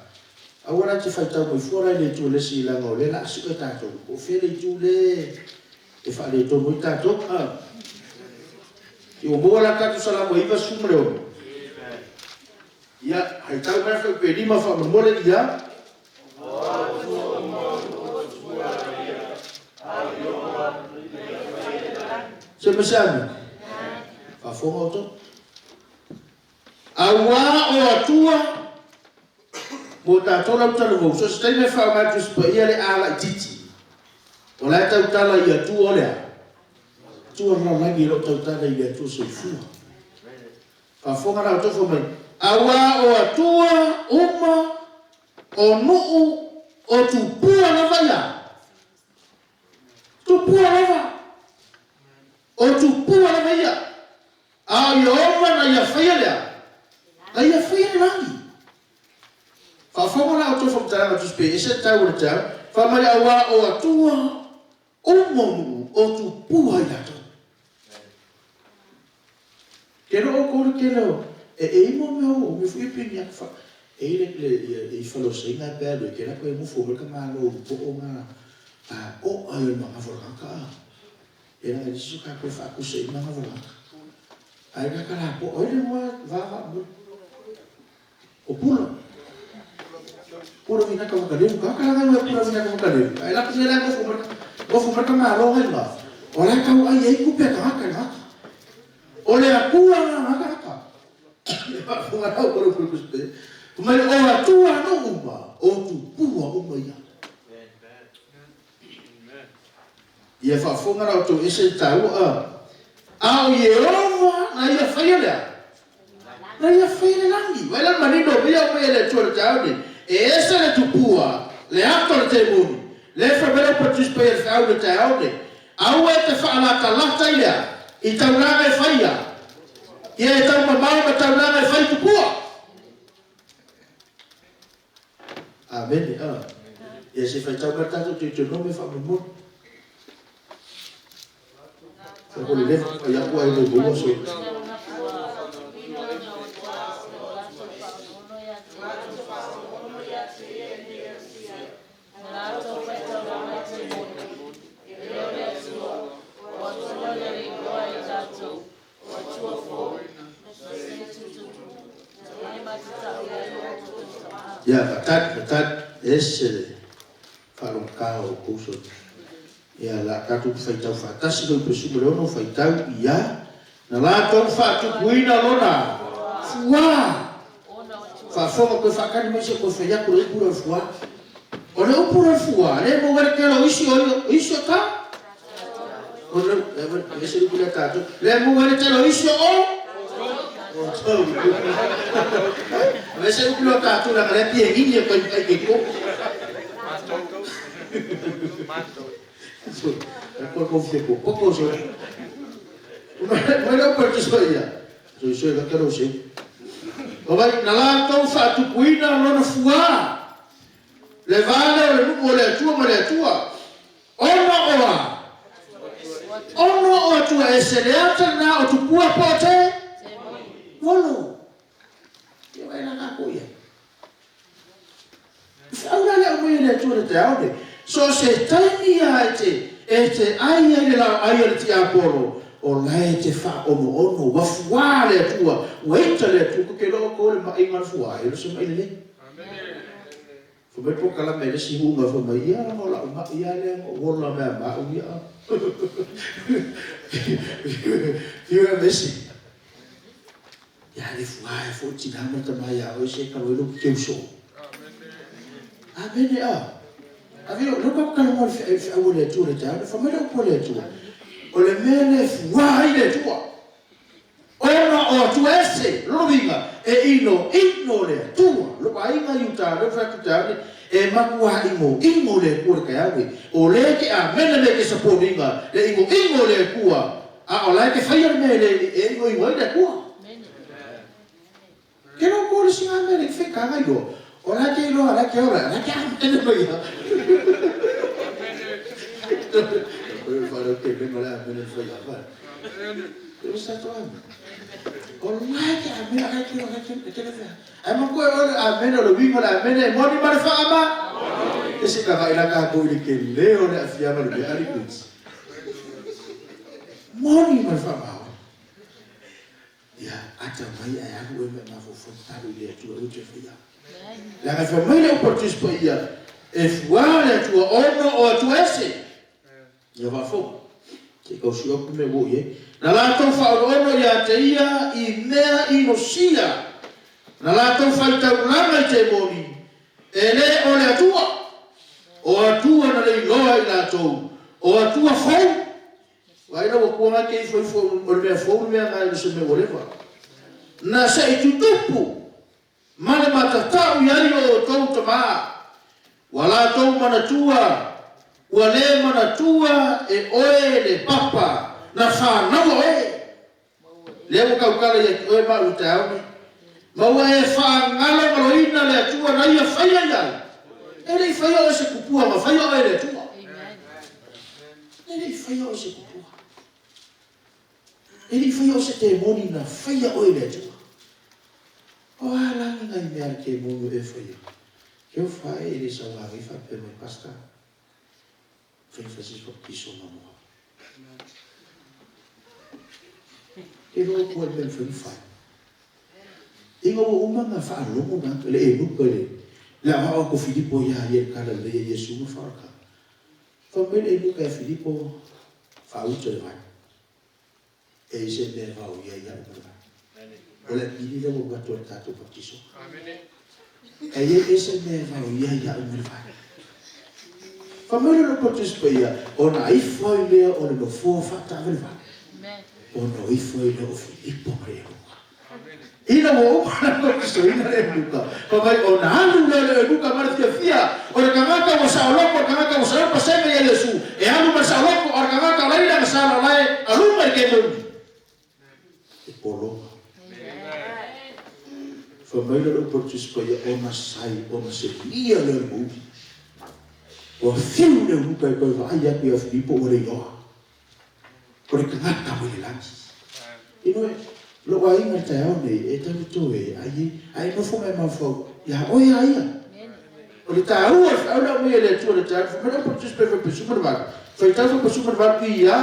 aua la e te faitau mai fua la i le itu o le isi leaga o lea la a sue tatou, po o fea le itu lea e faaletonu ai tatou, a. Ua maua la tatou Salamo 96. Ia, haitau mai fuaiupu e 5 faamolemole, ia. Se ma se ame. Faafofoga outou. Auā o Atua mo tatou lau talavou, so o se taimi e faaaoga e le Tusi Paia le a laitiiti. O la e tautala i Atua o le a? Atua o le lalolagi e le o tautala i le Atua soifua. Faafofoga la outou fai mai, Auā o Atua uma o nuu o tupua lava ia. Tupua lava. O tupua lava ia. A o Ieova na ia faia lea, na ia faia le lagi. Faafofoga la outou faamatalaga tusi pe ese le tau o le tau, fai mai auā o Atua uma o nuu o tupua i latou. Ke loo oukou le tele o e e i mo mea o mea foi e peni atu fa. E i le le i faleosaiga e pe alu e kela koe mofo mai ka malo i po o nga a o ai o manga fo ka e la ni su ka koe fa ku se manga fo ka ai ka kala po o le mo va va mo o pula pula vina ka ka le ka ka la ka pula vina ka ka le ai la ku la mo fo mo fo ka malo ai ma o la ka ai ai ku pe ka ka ka o le akua nga ka ka ka ka ko ko ko Mai o atua no uma, o tupua uma ia. Ia faafofoga la outou ese le taua a o Ieova na ia faia lea. Na ia faia le lagi. Vai la manino mea o mea le Atua le taeao nei. E ese le tupua, le ato le temoni. Le fa mea le patus pa ia le feau le taeao nei. Aua e te faalatalata i lea, i taulaga e faia. Ia e taumamao ma taulaga e fai tupua. Amene. Ia se faitau mai tatou Deuteronome faamolemole. Fa ko le lefa ia ku ai le bua so. Ia fatat fatat ese le faalogaka o outou. Ia la tatou faitau faatasi lou pesu ma le ono faitau ia na latou faatupuina lona fuā. Faafofoga koe faakali mai se koe fai atu le upu lea o le fuā. O le upu lea o le fuā, le maua ai le tele o isi o isi o ta. O le ese le upu lea tatou. Le maua ai le tele o isi o o tou. Ese le upu lea o tatou leaga lea piegini e koe kai ke ko. E koe ko fie ko poko so. Mai le upu te so ia. So so ka karo se. O vai na latou faatupuina lona fuā. Le vale o le nuu o le Atua ma le Atua. Ono oa. Ono o Atua e se le ata na o tupua po te. Volo. Ia vai la ka ko ia. Whaura le au mai le Atua le te ao ne. So se taimi ia e te ai ai le lau ai o le tiapolo. O lae te wha ono ono, wa fuā le Atua, wa ita le Atua, ko ke loo ko le mai ngā fuā, e lo se mai le le. Fo mai po kala me le si hunga fo mai ia ngo la uma ia le ngo wola mea ma u ia. Fiu mesi. Ia le fuā e fo tina ma ta mai ia o se ka lo ke uso. Amene a. Avio lo ka ka mo fe fe au le Atua le taeao, fa mai le upu le Atua. O le mea le fuā i le Atua. Ona o Atua ese, lona uiga, e ino ino le Atua. Lo aiga i uta, le fa tu taeao e makua ingo ingo le Atua le taeao nei. O le ke amene le ke saponinga, le ingo ingo le Atua. A o la ke faia le mea le e ingo ingo i le Atua. Ke lo ko le singa mea le fe ka ngai lo. O la ke lo la ke ora, la ke amene mo ia. Ko le fa lo ke me la amene fa ia fa. Ko sa to amene. O la ke amene la ke la ke ke le fa. Ai mo ko o amene o le wingo le amene mo ni ma le fa ama. E se ka ga ila ka ko ile ke le o le afia ma le ari kuts. Mo ni ma le fa ma. Ia ata mai ai alu e me ma fo fo talu le Atua o te fa ia. La ga fa mai le upu pa ia e fuā le Atua ono o Atua ese. Ia va fo. Te kau si oku me wo ie. Na latou faaono'ono ia te ia i mea inosia. Na latou faitaulaga i temoni. E lē o le Atua. O Atua na le iloa i latou. O Atua fou. Vai la ua kuanga ke ifo ifo o le mea fou le mea ngai le se mea ua leva. Na se i tutupu. Ma le matatau i ai o outou tamā. Ua latou manatua. Ua lē manatua e oe le papa. Na fanaua oe. Lea ua kaukala ia ki oe ma u taeao nei. Ma ua e faagalogaloina le Atua na ia faia i ai. E le'i faia oe se kupua ma faia oe le Atua. E le'i faia oe se kupua. E le'i faia oe se temoni na faia oe le Atua. O a la ni nai mea a le kemonu e faia? Ke o fae e le sauaga i faapea mai, Pastor, fai fai se baptiso ma mua. Ke loa kua le mea fai fai. Ina ua uma ona faalogo na le eunuka i le aoao atu o Filipo iā ia i le tala lelei a Iesu ma faaola. Fai mai le eunuka ia Filipo, Faauta le vai. E i se mea e vaoia ai au ma le vai. O le apili lea ua alu atu o le tatou baptiso. E i ai se mea e vaoia ai au ma le vai. Fai mai le Lopotus Paia, ona ifo ai lea o le nofoa faataavalevale, ona o ifo ai lea o Filipo ma le eunuka. Ina ua uma ona baptisoina le eunuka, fai mai ona alu lea o le eunuka ma le fiafia, o le tagata ua saoloto, o le tagata ua saoloto pasene ia Iesu, e alu ma le saoloto, a o le tagata o la e i le agasala o la e aluma i le kemoni. E pologa. Fai mai lea o le upu a le Tusi Paia, ona sai, ona selia lea o le mouli. Ua fiu le eunuka e toe vaai atu ia Filipo ua le iloa. O le tagata mai le lagi. Inoe, lou aiga i le taeao nei, e tau toe ai, ae nofo mai mafaufau ia oe a ia. O le taua o le feau lea aumai e le Atua i le taeao, fai mai le upu a le Tusi Paia 18, faitau 18 ia,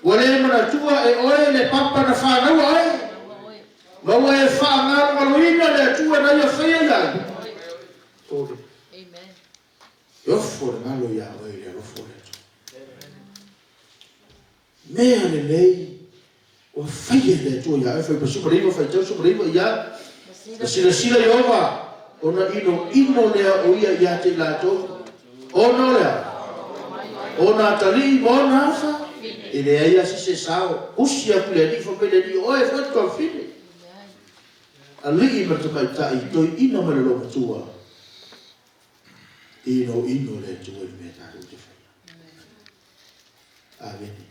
Ua le manatua e oe le papa na fanaua oe, ma ua e faagalogaloina le Atua na ia faia ia ai. Tole. E ofo le galo iā oe i le alofa o le Atua. Mea lelei ua faia e le Atua iā oe, fai 19, faitau 19 iā, Na silasila Ieova, ona inoino lea o ia ia te i latou, ona o le a? Ona atalii ma ona afa, e leai lava se isi e sao, usi atu i le alii, fai mai le alii, o oe foi le tuafafine. Alii ma le tamaitai, toeaina ma le loomatua, Inoino le Atua i le mea tatou te faia. Amene.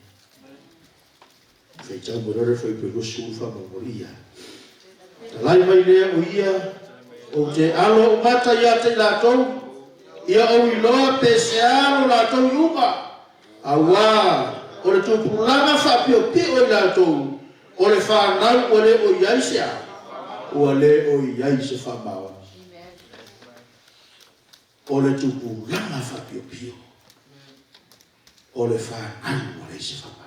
Faitau mai loa le fuaiupu e 20 faamolemole ia. Talai mai lea o ia, ou te alo ou mata ia te i latou, ia ou iloa pe sea lo latou iuga, auā o le tupulaga faapiopio i latou, o le fanau ua le o i ai se a? Ua le o i ai se faamaoni. O le tupulaga faapiopio, o le fanau ua leai se faamaoni.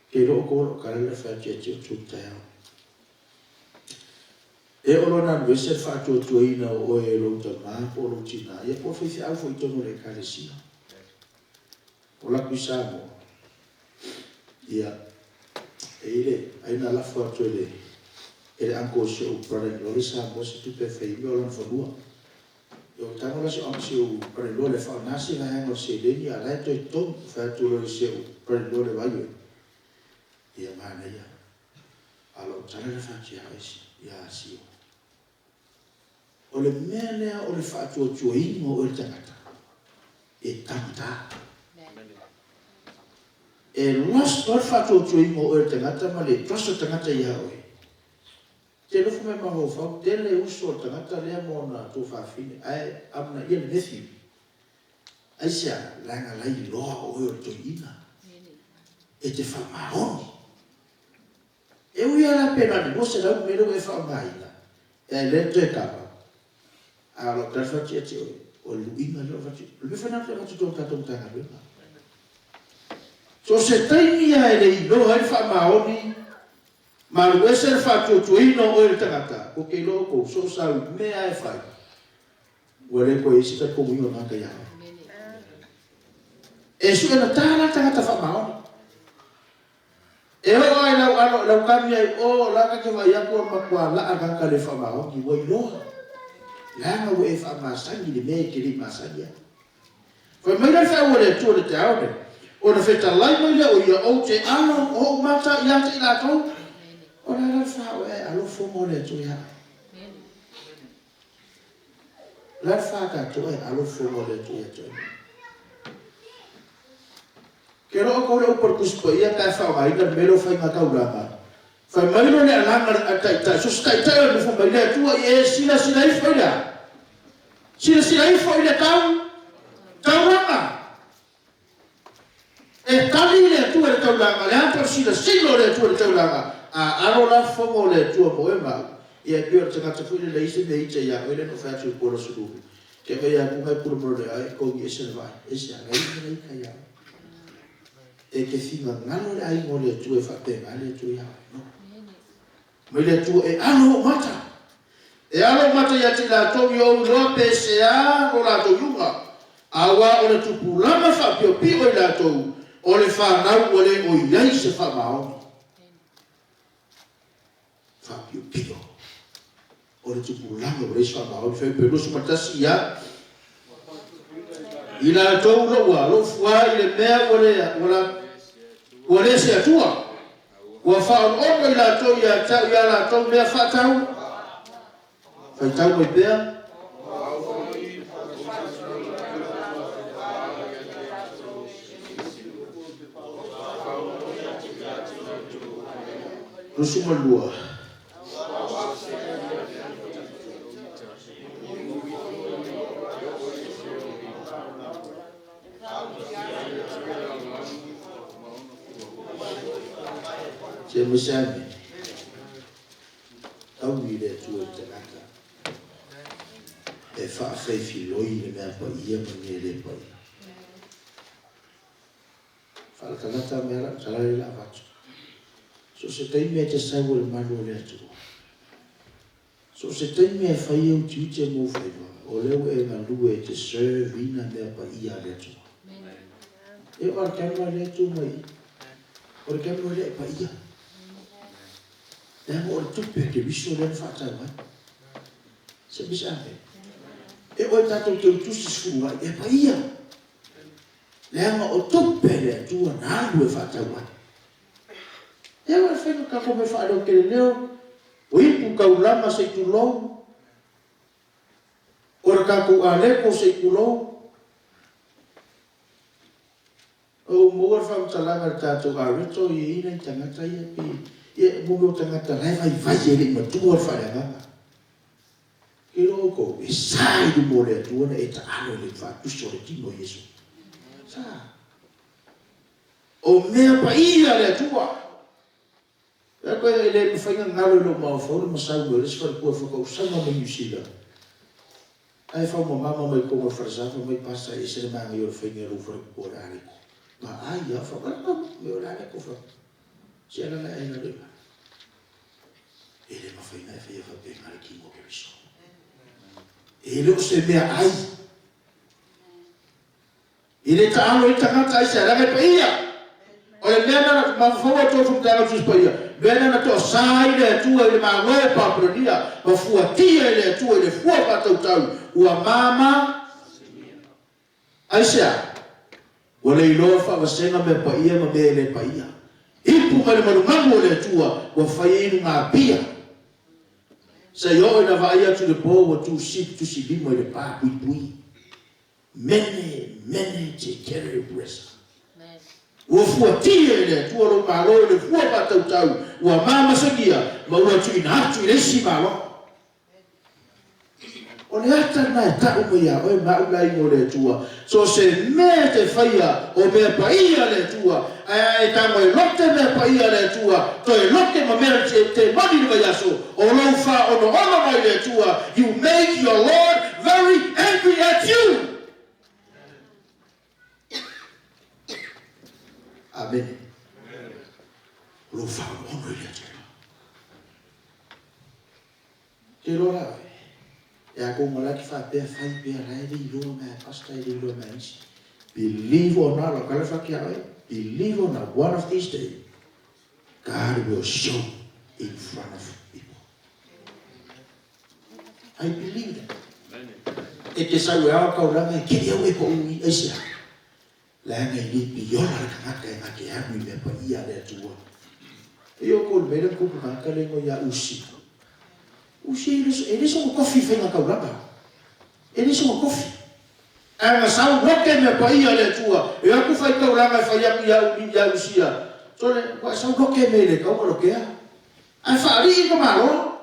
Ke iloa outou o loo kala le fai atu ia te outou i le taeao. E oo loa ina alu ese le faatuatuaina o oe e lou tama po o lou tina, ia po o le faifeau foi i totonu o le Ekalesia. O latou i Samoa, ia, e i le, ai na lafo atu e le, e le uncle o si ou brother-in-law le Samoa se tupe e fai ai mea o lona fanua. Ia ua tago la si ou, si ou brother-in-law lea faaaoga se vaega o le seleni a o la e toe totogi. Fai atu loa i si ou brother-in-law le vaai oe, ia manaia, a o lau tala lea fai atu ia oe, ia Sio. O le mea lea o le faatuatuaina o oe le tagata, e taugata. E lost loa le faatuatuaina o oe le tagata ma le trust o le tagata ia oe. Te nofo mai mafaufau, tele uso o le tagata lea ma ona tuafafine, ae amanaia le nephew. Aisea? Leaga la iloa o oe o le toeaina. E te faamaoni. E ui lava la pe na o le 200 mea lea ua e faaaogaina, e le toe kava, a o lau tala fai atu ia te oe, o le luiga lea o le avatu, o le mea foi lena ou te avatu i totonu o le tatou Matagaluega. So o se taimi lava e le iloa ai le faamaoni ma alu ese le faatuatuaina o oe le tagata, ou te iloa outou, so o sau mea lava e fai, ua le toe i ai se talitonuina o le tagata ia oe. E sue gata la le tagata faamaoni. E oo lava i lau alo, lau kami ai o, la ta te vaai atu ua matua laa tagata le faamaoni, ua iloa, leaga ua e faamasani i le mea e te le i masani ai. Fai mai la le feau a le Atua i le taeao nei, ona fetalai mai lea o ia, ou te alo o ou mata ia te i latou, o le a la le fa o ea e alo fono le Atua ia oe? O le a le fa tatou e alo fono le Atua ia te oe? Ke loa outou le upu a le Tusi Paia pe a faaaogaina le mea lea o faiga taulaga, fai mai loa le alaga a le taitai, so o se taitai o le nofo mai le Atua i e silasila ifo i le a? Silasila ifo i le tau, taulaga. E tali le Atua i le taulaga, le ata o le silasila o le Atua i le taulaga. A alo la fofoga o le Atua mo oe ma au, ia e pei o le tagata foi lele e i ai se mea ita ia oe lea na ou fai atu i le po o le Aso Lulu, te aumai ia Kuga e pule ma lona ae togi ese le vaai, ese a, leai se mea ita ia oe. E te finagalo le aiga o le Atua e faapena le Atua ia oe. No. Mai le Atua e alo ou mata. E alo ou mata ia te i latou i ou iloa pe sea lo latou iuga, aua o le tupulaga faapiopio i latou o le fanau ua le o i ai se faamaoni. Faapiopio o le tupulaga ua leai se faamaoni. Fuaiupu 21, ia i latou lou a, lou fuā i le mea ua le, ua la, ua le se Atua. Ua faaonoono i latou ia te au i a latou mea faatau, faitau mai pea. 22. Se mo se ame. Taui le Atua i le tagata e faafeifiloi le mea paia ma le mea le paia. Faalatalata mea la tala le la avatu. So se taimi e te sau o le malu o le Atua. So o se taimi e fai ai ou tiute ma ou faiva, o lea ua e galue e te serve ina mea paia a le Atua. E oo lava i le taimi lea e tu mai i i, o le taimi lea e paia. Leaga o le tupe a Keriso lea na faatau ai. Se mis ave. E oo i tatou teutusi sefuluai, e paia. Leaga o tupe a le Atua na alu e faatau ai. E oo i le faiga o tatou mea faaleotele leo, o ipu taulaga se i tulou, o le tatou aleko se i tulou. Ua ou maua le faamatalaga i le tatou areto e i ai nai tagata ia pei e mo mea o tagata la e vaivai e le i matua le faaleagaga. Ke iloa outou, e sa i luma o le Atua ona e taalo i le faatusa o le tino o Iesu. Sa. O mea paia a le Atua. Pe koe e le mafai na galo i lou mafaufau le masau mai o le isi faletua e faatausaga mai Niu Sila ae fau mamama mai totonu o le falesa fai mai pasa e ese le manaia o le faiga e lou faletua o le aleko ma ai a fau ala me o le aleko fau se ala la e lalo i e le mafai na e faia faapena le tino o Keriso e le o se mea ai. E le taalo ai tagata aisea, leaga e paia. O le mea lena na mafaufau ai outou faamatalaga o le Tusi Paia, mea lena na toasa ai le Atua i le Malo o Papelonia, ma fuatia e le Atua i le fua faatautau, ua mama aisea? Ua le iloa faavasega mea paia ma mea e le paia. Ipu mai le malumalu o le Atua, ua fai ai lugapia. Se i oo ina vaai atu i le po ua tusi tusilima i le pa puipui. Mene, mene, tekele uesa. Ua fuatia e le Atua lou Malo i le fua faatautau ua mamasagia ma ua tuuina atu i le isi Malo. O le ata lena e tau mai ia oe ma au le aiga o le Atua, so o se mea e te faia o mea paia a le Atua, ae a e tago e lote mea paia a le Atua, toe lote ma mea te, te moni i le vaiaso, O lou faaonoono mai le Atua, you make your Lord very angry at you. Amene. O lou faaonoono i le Atua. Te iloa la oe, e a kou malaki faapea fai pea la e le iloa mai a pastor e le iloa mai a isi. Believe or not, o kala whaki a oe, believe or not, one of these days, God will show in front of people. I believe that. E te sau e ao kaulanga e keri au e ko ui aisea. Leaga e le piola le tagata e gake alu i mea paia a le Atua. E o ko le mele kupu ka le ngo ia usi. Usi e le e le so kofi whainga kaulanga. E le so kofi. Ae na sau loke mea paia a le Atua, e o atu faitaulaga e fai atu ia Usia, Sole, ua e sau loke mea i le taua lokea, ae faalii ka Malo.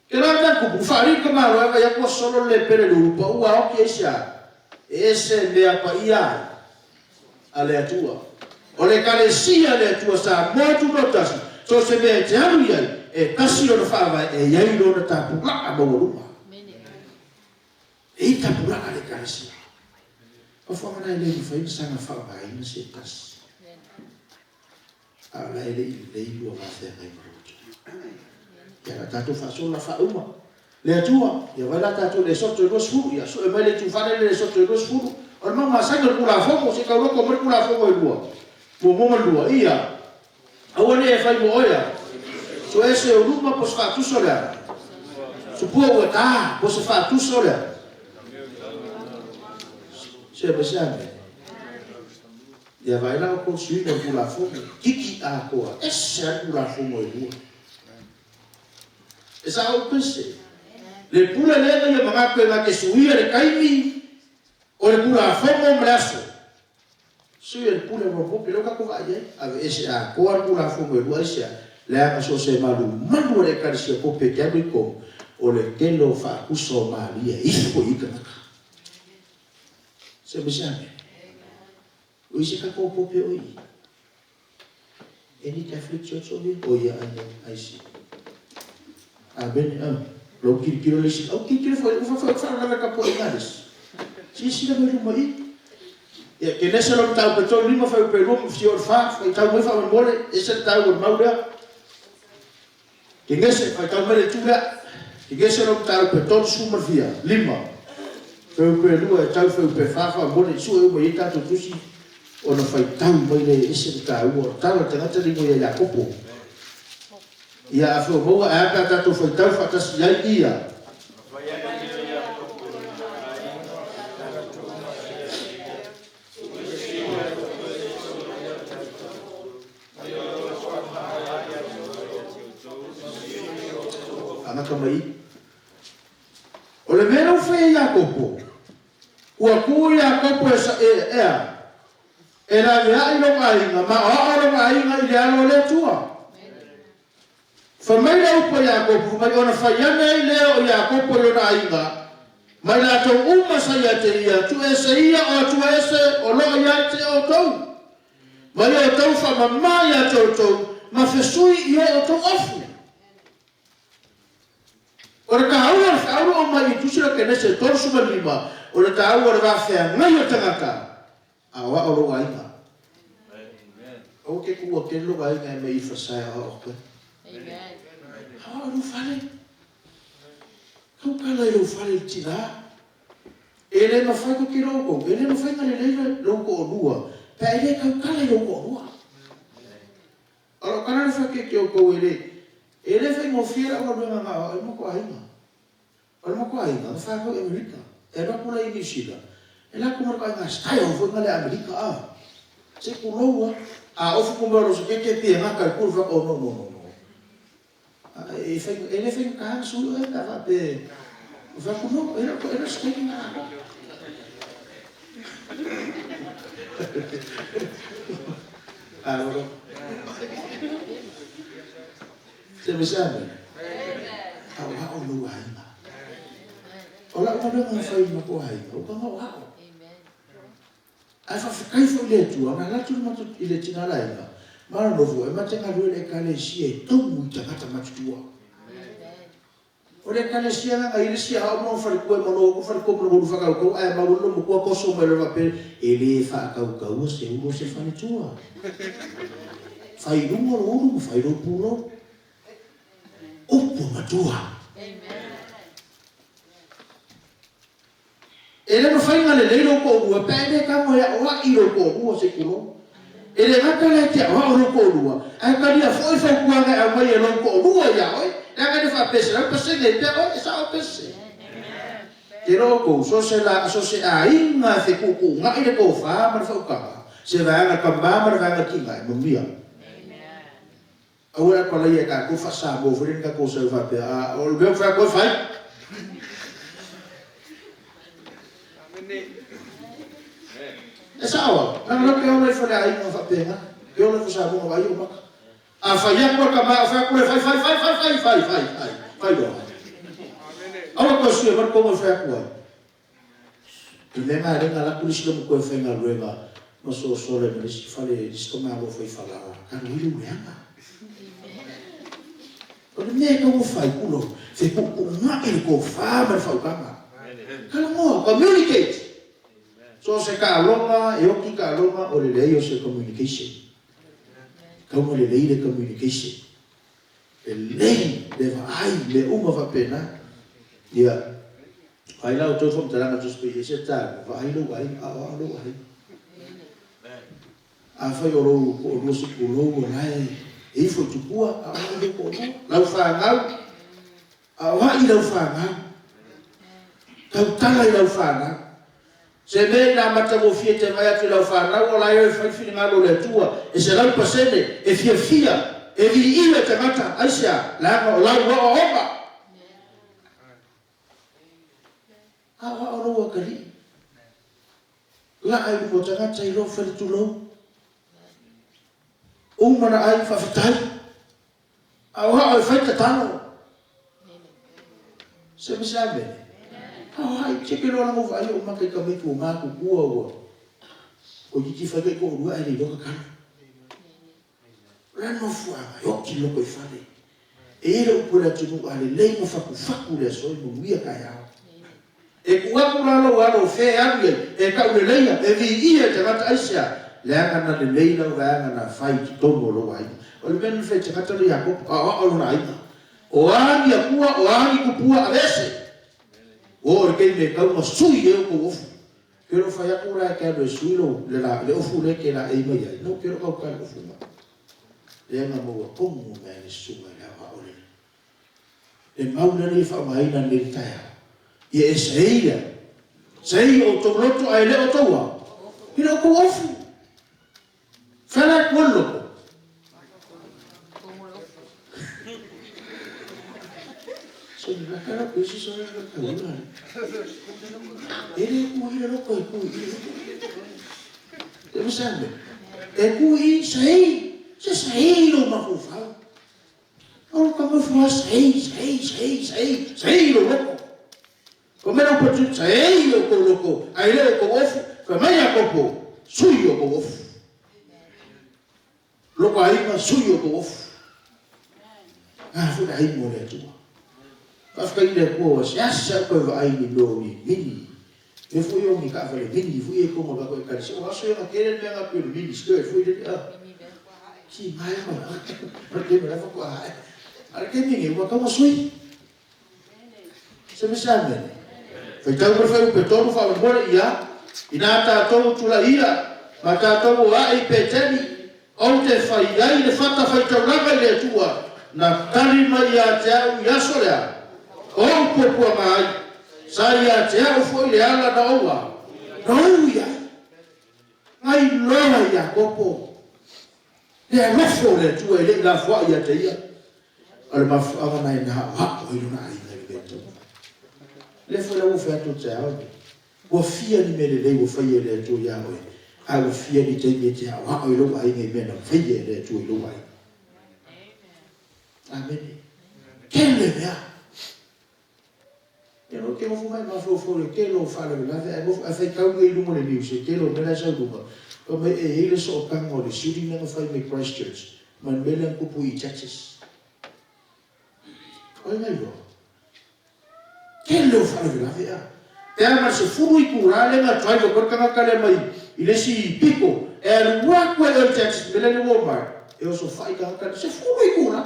Ke la mea kupu, faalii ka Malo, ae vai atu ua solo le lepele le ulu pau ua oki ai se a? E ese mea paia ai a le Atua. O le Ekalesia a le Atua Samoa Tutoatasi, So o se mea e te alu i ai, e tasi lona faavae e i ai lona tapulaa maualuga. E i ai tapulaa a le Ekalesia. Mafuaaga na e le mafai ona saga faaaogaina se tasi. A o la e le i lelei lua va feagai ma lou Atua. Ia o le a tatou faasolo la faauma. Le Atua, ia vaai la tatou i le Esoto e 20, ia sue mai le itu fale lea i le Esoto e 20. O le mau masani o le Tulafono, se i tau loto mai le Tulafono e lua, muamua ma le lua, ia, aua ne i e fai mo oe a, sue se ou luma po o se faatusa o le a? Supua ua ta, po o se faatusa o le a? Se ma se amene. Ia vaai la outou suiga o le Tulafono, titi atoa, ese lava le Tulafono e lua. E sao ou pese. Le pule lea na ia manatu e na te suia le taimi o le Tulafono ma le aso. Sui le pule o popi lea ua tatou vaai ai. Aveese atoa le Tulafono e lua aisea? Leaga so o se malumalu o le Ekalesia pope e te alu i totonu, o le tele o faatusa o malie e ifo i ai tagata. Se ma se amene. O isi tatou pope o i. Any Catholic Church over here? Oh yeah, I know, I see. Amene, ah. Lou tilotilo le isi, au tilotilo foi, ua foi faalavelave tapuaiga a le isi. Silasila mai luma i. Ia, Kenese lo mataupu e 3 5 fuaiupu e 2 ma fia o le 4, faitau mai faamolemole, ese le taua o le mau lea. Kenese, faitau mai le itu lea. Kenese lo mataupu e 30 ma le fia, 5. Fuaiupu e 2 e tau fuaiupu e 4 faamolemole, sue uma i ai tatou tusi ona faitau mai lea e ese le taua o le tala a le tagata le igoa ia Iakopo. Ia a maua ae a pe a tatou faitau faatasi ai ia. Amata mai. O le mea ua fai e Iakopo, ua tu Iakopo e sa, e, ea, e laveai lona aiga, ma oao lona aiga i le alo o le Atua. Fai mai le upu a Iakopo, fai mai ona fai ane ai lea o Iakopo i lona aiga, mai latou uma sa ia te ia, tuuese ia o Atua ese o loo ia te outou. Mai outou faamama ia te outou, ma fesui i o outou ofu. O le taua o le feau o mai i tusi o le Kenese 35, o le taua o le va feagai o tagata, a o ao lou aiga. Aua ke tuua tele lou aiga e mai i fasae o ao koe. A o ao lou fale. Tautala i lou fale i le tina. E le mafai ko te lou kou, e le mafai na lelei lou toalua, pe a e le tautala i lou toalua. O lau tala le whakeke o kou e le, e le whaingofie lau galuega na o e mako aiga. O le mako aiga, na whānau i Amerika. E alu atu la i New Zealand. E la ku marka ngā style foi nga le Amerika a. Se ku loua. A ofu ku mea o se keke pia ngā kai kuru whaka, oh no no no no. E whai, e le whai ka su e ka wha pe. Wha ku no, e la e la style ngā. A ro. Se me se ame. A o hao lou aiga. O lau galuega na fai ma ko aiga, o ka ngao hao. Ae faafetai foi i le Atua, na alu atu le matou i le tina laiga, ma lona nofoa, e mate galue le Ekalesia e tomu i tagata matutua. O le Ekalesia na i le sia ao mo faletua e malo ko faletua mo le whakaukau, ae mau lo matua koso mai le faapea, e le whaakaukau se ulu o se faletua. Fai lunga lo ulu ma fai lo pulo. Upu matua. E le mafai na lelei lou toalua pe a e le tago e aoai lou toalua se i tulou. E le gata la e te aoao lou toalua, ae talia foi fautuaga e aumai e lou toalua ia oe, leaga e le faapea 100% e pea oe, e sao pe sese. Te iloa outou, so se la, so se aiga e fetuutuunai le tofa ma le faautaga, se vaega tama ma le vaega tina e manuia. Aua le apalaia e tatou faa-Samoa foi lea na tatou sau faapea, a o le mea ua fai atu ai, fai. E sao a? Leaga la te ola i faleaiga faapena. Te ola i fo Samoa na vaai ou maka. A fai atu a tama, o fai atu le fai, fai, fai, fai, fai, fai, fai, fai, fai loa. Aua toe sui mai le toga e fai atu ai. I le mea na lenga laku le isi lomo toe faigaluega. Ma sosola ai ma le isi fale, le isi tamaloa fai falala, alu ai lou leaga. O le mea e taumafai, tulou, fetuutuunai le tofa ma le faautaga. Talanoa, communicate! So o se taaloga, e oti taaloga, o le leai o se communication. Tatau ona lelei le communication. Lelei le vaai, mea uma faapena. Ia, vaai la outou faamatalaga Tusi Paia i se taua, vaai lou aiga, aoao lou aiga. Afai o lou toalua se pulou o la e ifo i tupua, aoai lou toalua, lau fanau, aoai lau fanau, tautala i lau fanau. Se mea ina matagofie e te vaai atu i lau fanau o la e o e fai le finagalo o le Atua e 100%, e fiafia, e viia e tagata, aisea? Leaga o lau aoaoga. Aoao lou atalii. Laa i luma o tagata i lou faletulou. Uma na ai, faafetai. Aoao e fai tatalo. Se me se amene. Aoai, se ke loa langa vaai o maka i ka maitu o matutua ua. O titi fai kai to'olua ae le iloa tatalo. O le a le mafuaaga e oti le lotoifale. E i ai le upu a le atunuu, a lelei ma fatufatu le aso e manuia taeao. E tuu atu la lou alo o fea e alu i ai, e tauleleia, e viia e tagata aisea? Leaga na lelei lau vaega na fai i totonu o lou aiga. O le mea na fai e tagata le Iakopo, aoao lona aiga. O a ni atua, o a ni tupua, aveese! Ua oo i le taimi e tatau ona sui ai outou ofu. Ke lo fai atu la e te alu e sui lou, le la, le ofu lea e te laei mai ai, no ke lo tau le ofu ma. Lea na maua tonu mai ai le susuga i le aoao le Le mau lea e faaaogaina nei i le taeao, ia e seia, seia outou loto ae le outou a, i le outou ofu. Fea la e tua le loto? So ni la kala ko si so la ka ula. E le ku i le loto e ku i le loto. E mo sa me. E ku i sei, se sei lo mafaufau. O ka mafu sei, sei, sei, sei, sei lo loko. Ko mea lau patu, sei o kou loko, ai le o kou ofu, ka mai a kopo, sui o kou ofu. Loko aiga, sui o kou ofu. A foi le aiga o le Atua. Faafetai i le Atua ua seasea au toe vaai i ni mea o ni mini. Mea foi o ni taavale mini foi ia i totonu o le tatou Ekalesia. Ua aso ia na tele le mea na pei o le mini skirt foi lele a. Ki mai ma ma le taimi la faatoa ae. A o le taimi nei ua tatau ona sui. Se me se amene. Faitau mai le fuaiupu e tolu faamolemole ia, inā tatou tulaia ma tatou o ae i Peteli, ou te fai ai le fata faitaulaga i le Atua, na tali mai ia te au i aso lea, o ou puapuaga ai, sa ia te au foi le ala na ou a, na ou i ai. Na iloa e Iakopo le alofa o le Atua e le i lafoai ia te ia, o le mafuaaga na e na aoao ai lona aiga i le mea taumafai. Lea foi la ua fai atu taeao lenei, ua fia ni mea lelei ua faia e le Atua iā oe, a ua fia ni taimi e te aoao i lou aiga i mea na faia e le Atua i lou aiga. Amene. Tele mea. Ia ou te nofo mai mafaufau i le tele o faalavelave ae nofo ae faitau nei i luga o le news i le tele o mea la e sau i luga fai mai e i ai le sootaga o le shooting lea na fai mai Christchurch ma le mea lea na tupu i Texas. O ai na iloa? Tele o faalavelave a. Pe a ma le 10 itula lea na drive atu ai le tagata lea mai i le isi pito e alu atu ai i Texas i le mea lea i le Walmart e osofai tagata lea 10 itula.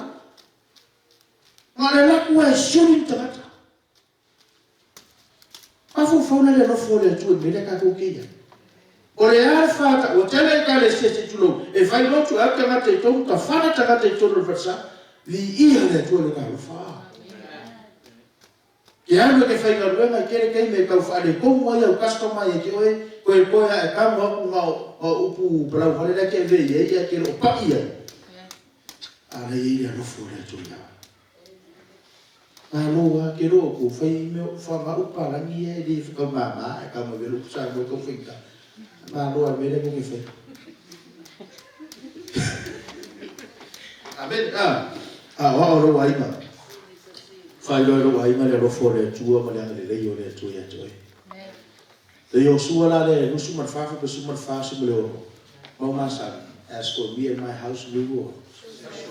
Na o le alu atu lava e suli le tagata. Mafaufau la le alofa o le Atua i le mea lea tatou te i ai. O le a le fa ua tele Ekalesia se i tulou, e fai lotu e alu tagata i totonu, tafana tagata i totonu o le falesa. Viia le Atua i Lona alofa. Ke alu e te faigaluega i tele taimi e tau faaletonu ai au customer ia te oe, toe toe a e tago atu na o upu palau fale la e te ave i ai ae te le o paʻi ai. A la e i ai le alofa o le Atua ia oe. Malo a, ke loa kou fai mea fa ma upu palagi ia e le tau mama ae tau mai velo upu Samoa e tau faigata. Malo a le mea lea kou te fai. Amen. A o ao lou aiga. Faailoa i lou aiga le alofa o le Atua ma le agalelei o le Atua ia te oe. Le Iosua la lea e 24 pe 14.6. Maugasami, as for me and my house, we will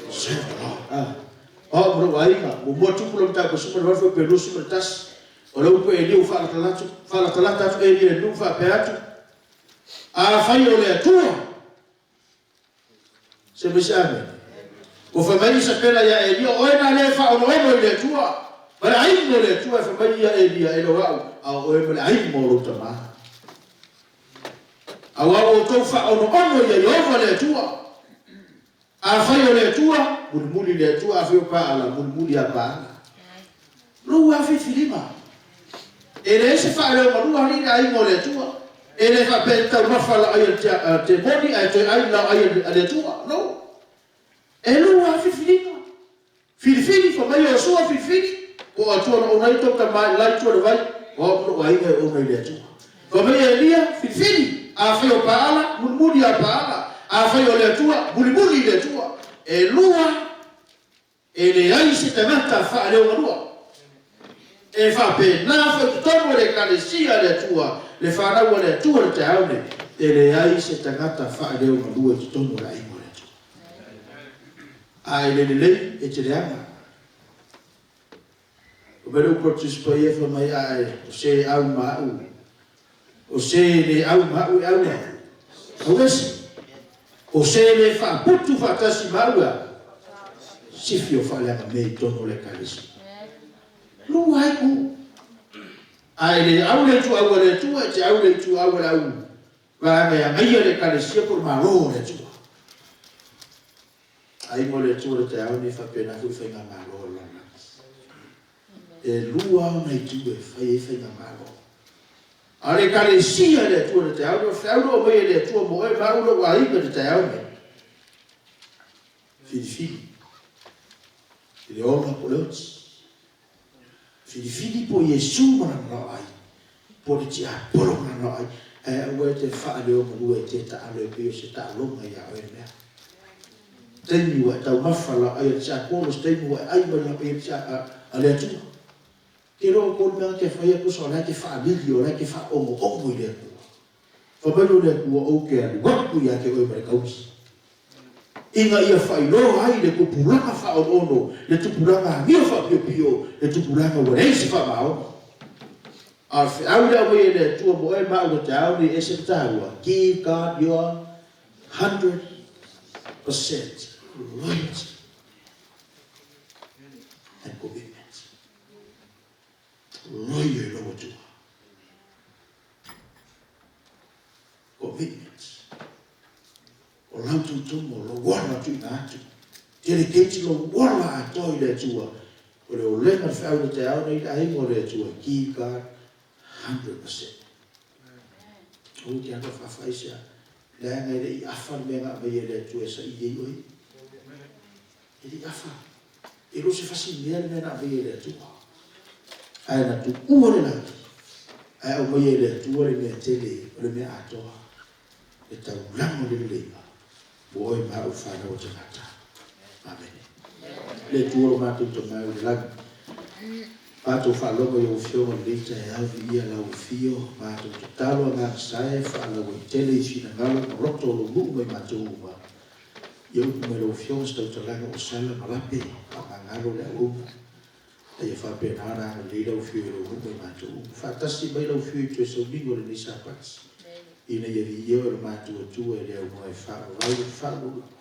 serve the Lord. Ah. O au ma lou aiga, muamua tupu lau mataupu e 18 fuaiupu e 21. O le upu e Elia ua faalatalata atu Elia i le nuu faapea atu, Afai o le Atua, Se mai se Amene. Ua fai mai Isapela ia Elia, O oe na lea e faaonoono i le Atua, ma le aiga o le Atua. E fai mai ia Elia, E le o au, a o oe ma le aiga o lou tama. Aua ua outou faaonoono ia Ieova le Atua. Afai o le Atua, mulimuli le Atua, afai o Paala, mulimuli ia Paala. Lou lava filifiliga. E leai se faaleomalua alii le aiga o le Atua. E le faapea e te taumafa laai a le temoni ae toe ai laai a le Atua. No. E lou lava filifiliga. Filifili, fai mai Iosua, filifili, po o Atua na ona ai tou tama i la itu o le vai, o au ma lou aiga e ona i le Atua. Fai mai Elia, filifili, afai o Paala, mulimuli ia Paala, afai o le Atua, mulimuli i le Atua. E lua E leai se tagata faaleogalua. E faapena foi totonu o le Ekalesia a le Atua, le fanau a le Atua i le taeao nei, e leai se tagata faaleogalua i totonu o le aiga o le Atua. A e le lelei, e te leaga. Fai mai le upu a le Tusi Paia, fai mai, Ae o se au ma au, o se le au ma au e au ai, au ese. O se le faaputu faatasi ma au e au, sifi o faaleaga mea i totonu o le Ekalesia. Lua ai ku. A e le au le ituau a le Atua, e te au le ituau a le au vaega e agaia le Ekalesia po o le Malo o le Atua. Ai mo le Atua le taeao nei faapena foi faigamalo a le lalolagi. E lua ona itu e fai ai faigamalo. A o le Ekalesia a le Atua i le taeao nei, o le feau lea ua aumai e le Atua mo oe ma au lou aiga i le taeao nei, filifili i le ola po o le oti. Filifili po o Iesu ma lana laoai, po o le tiapolo ma lana laoai, ae aua e te faaleogalua e te taalo e pei o se taaloga iā oe le mea. Taimi ua e taumafa laoai a le tiapolo, se taimi ua e ai mai laoai a le Atua. Te iloa o kou le mea te faia tusa o la e te faalili, o la e te faaogo'ogo i le Atua. Fai mai lea o le Atua, Ou te alu atu ia te oe ma le taui, ina ia faailoa ai le tupulaga faaonoono, le tupulaga amio faapiopio, le tupulaga ua leai se faamaoni. A o le feau lea aumai e le Atua mo oe ma au le taeao nei, e ese le taua, Give God your 100% loyalty and commitment. Loia i lou Atua. Commitment. O lau tautoga, o lou ola tuuina atu. Dedicate lou ola atoa i le Atua. O le olega le feau i le taeao nei le aiga o le Atua. Give God 100%. Aua te alu faafaisia. Leaga e le i afa le mea na aumai e le Atua e saili ai oe. E le i afa. E le o se fasi mea le mea na aumai e le Atua. Ae na tuua le lagi, ae aumaia e le Atua le mea tele, o le mea atoa, le taulaga o le leleiga, mo oe ma au fanau a tagata. Amene. Le Atua lo matou Tama i le lagi, matou faalogo i lau Afioga i lenei taeao, viia lau afio, matou tatalo agaga sae, faalauaitele i finagalo ma loto o lou nuu mai matou uma. Ia upu mai lau Afioga se tautalaga ua sala ma lape faamagalo le auauna. A ia faapena ona agalelei lau Afioga i lou nuu ma i matou uma. Faatasi mai lau Afioga i toe sauniga o lenei Sapati, ina ia viia oe le matou Atua e le aunoa e faavavau le faauluuluga.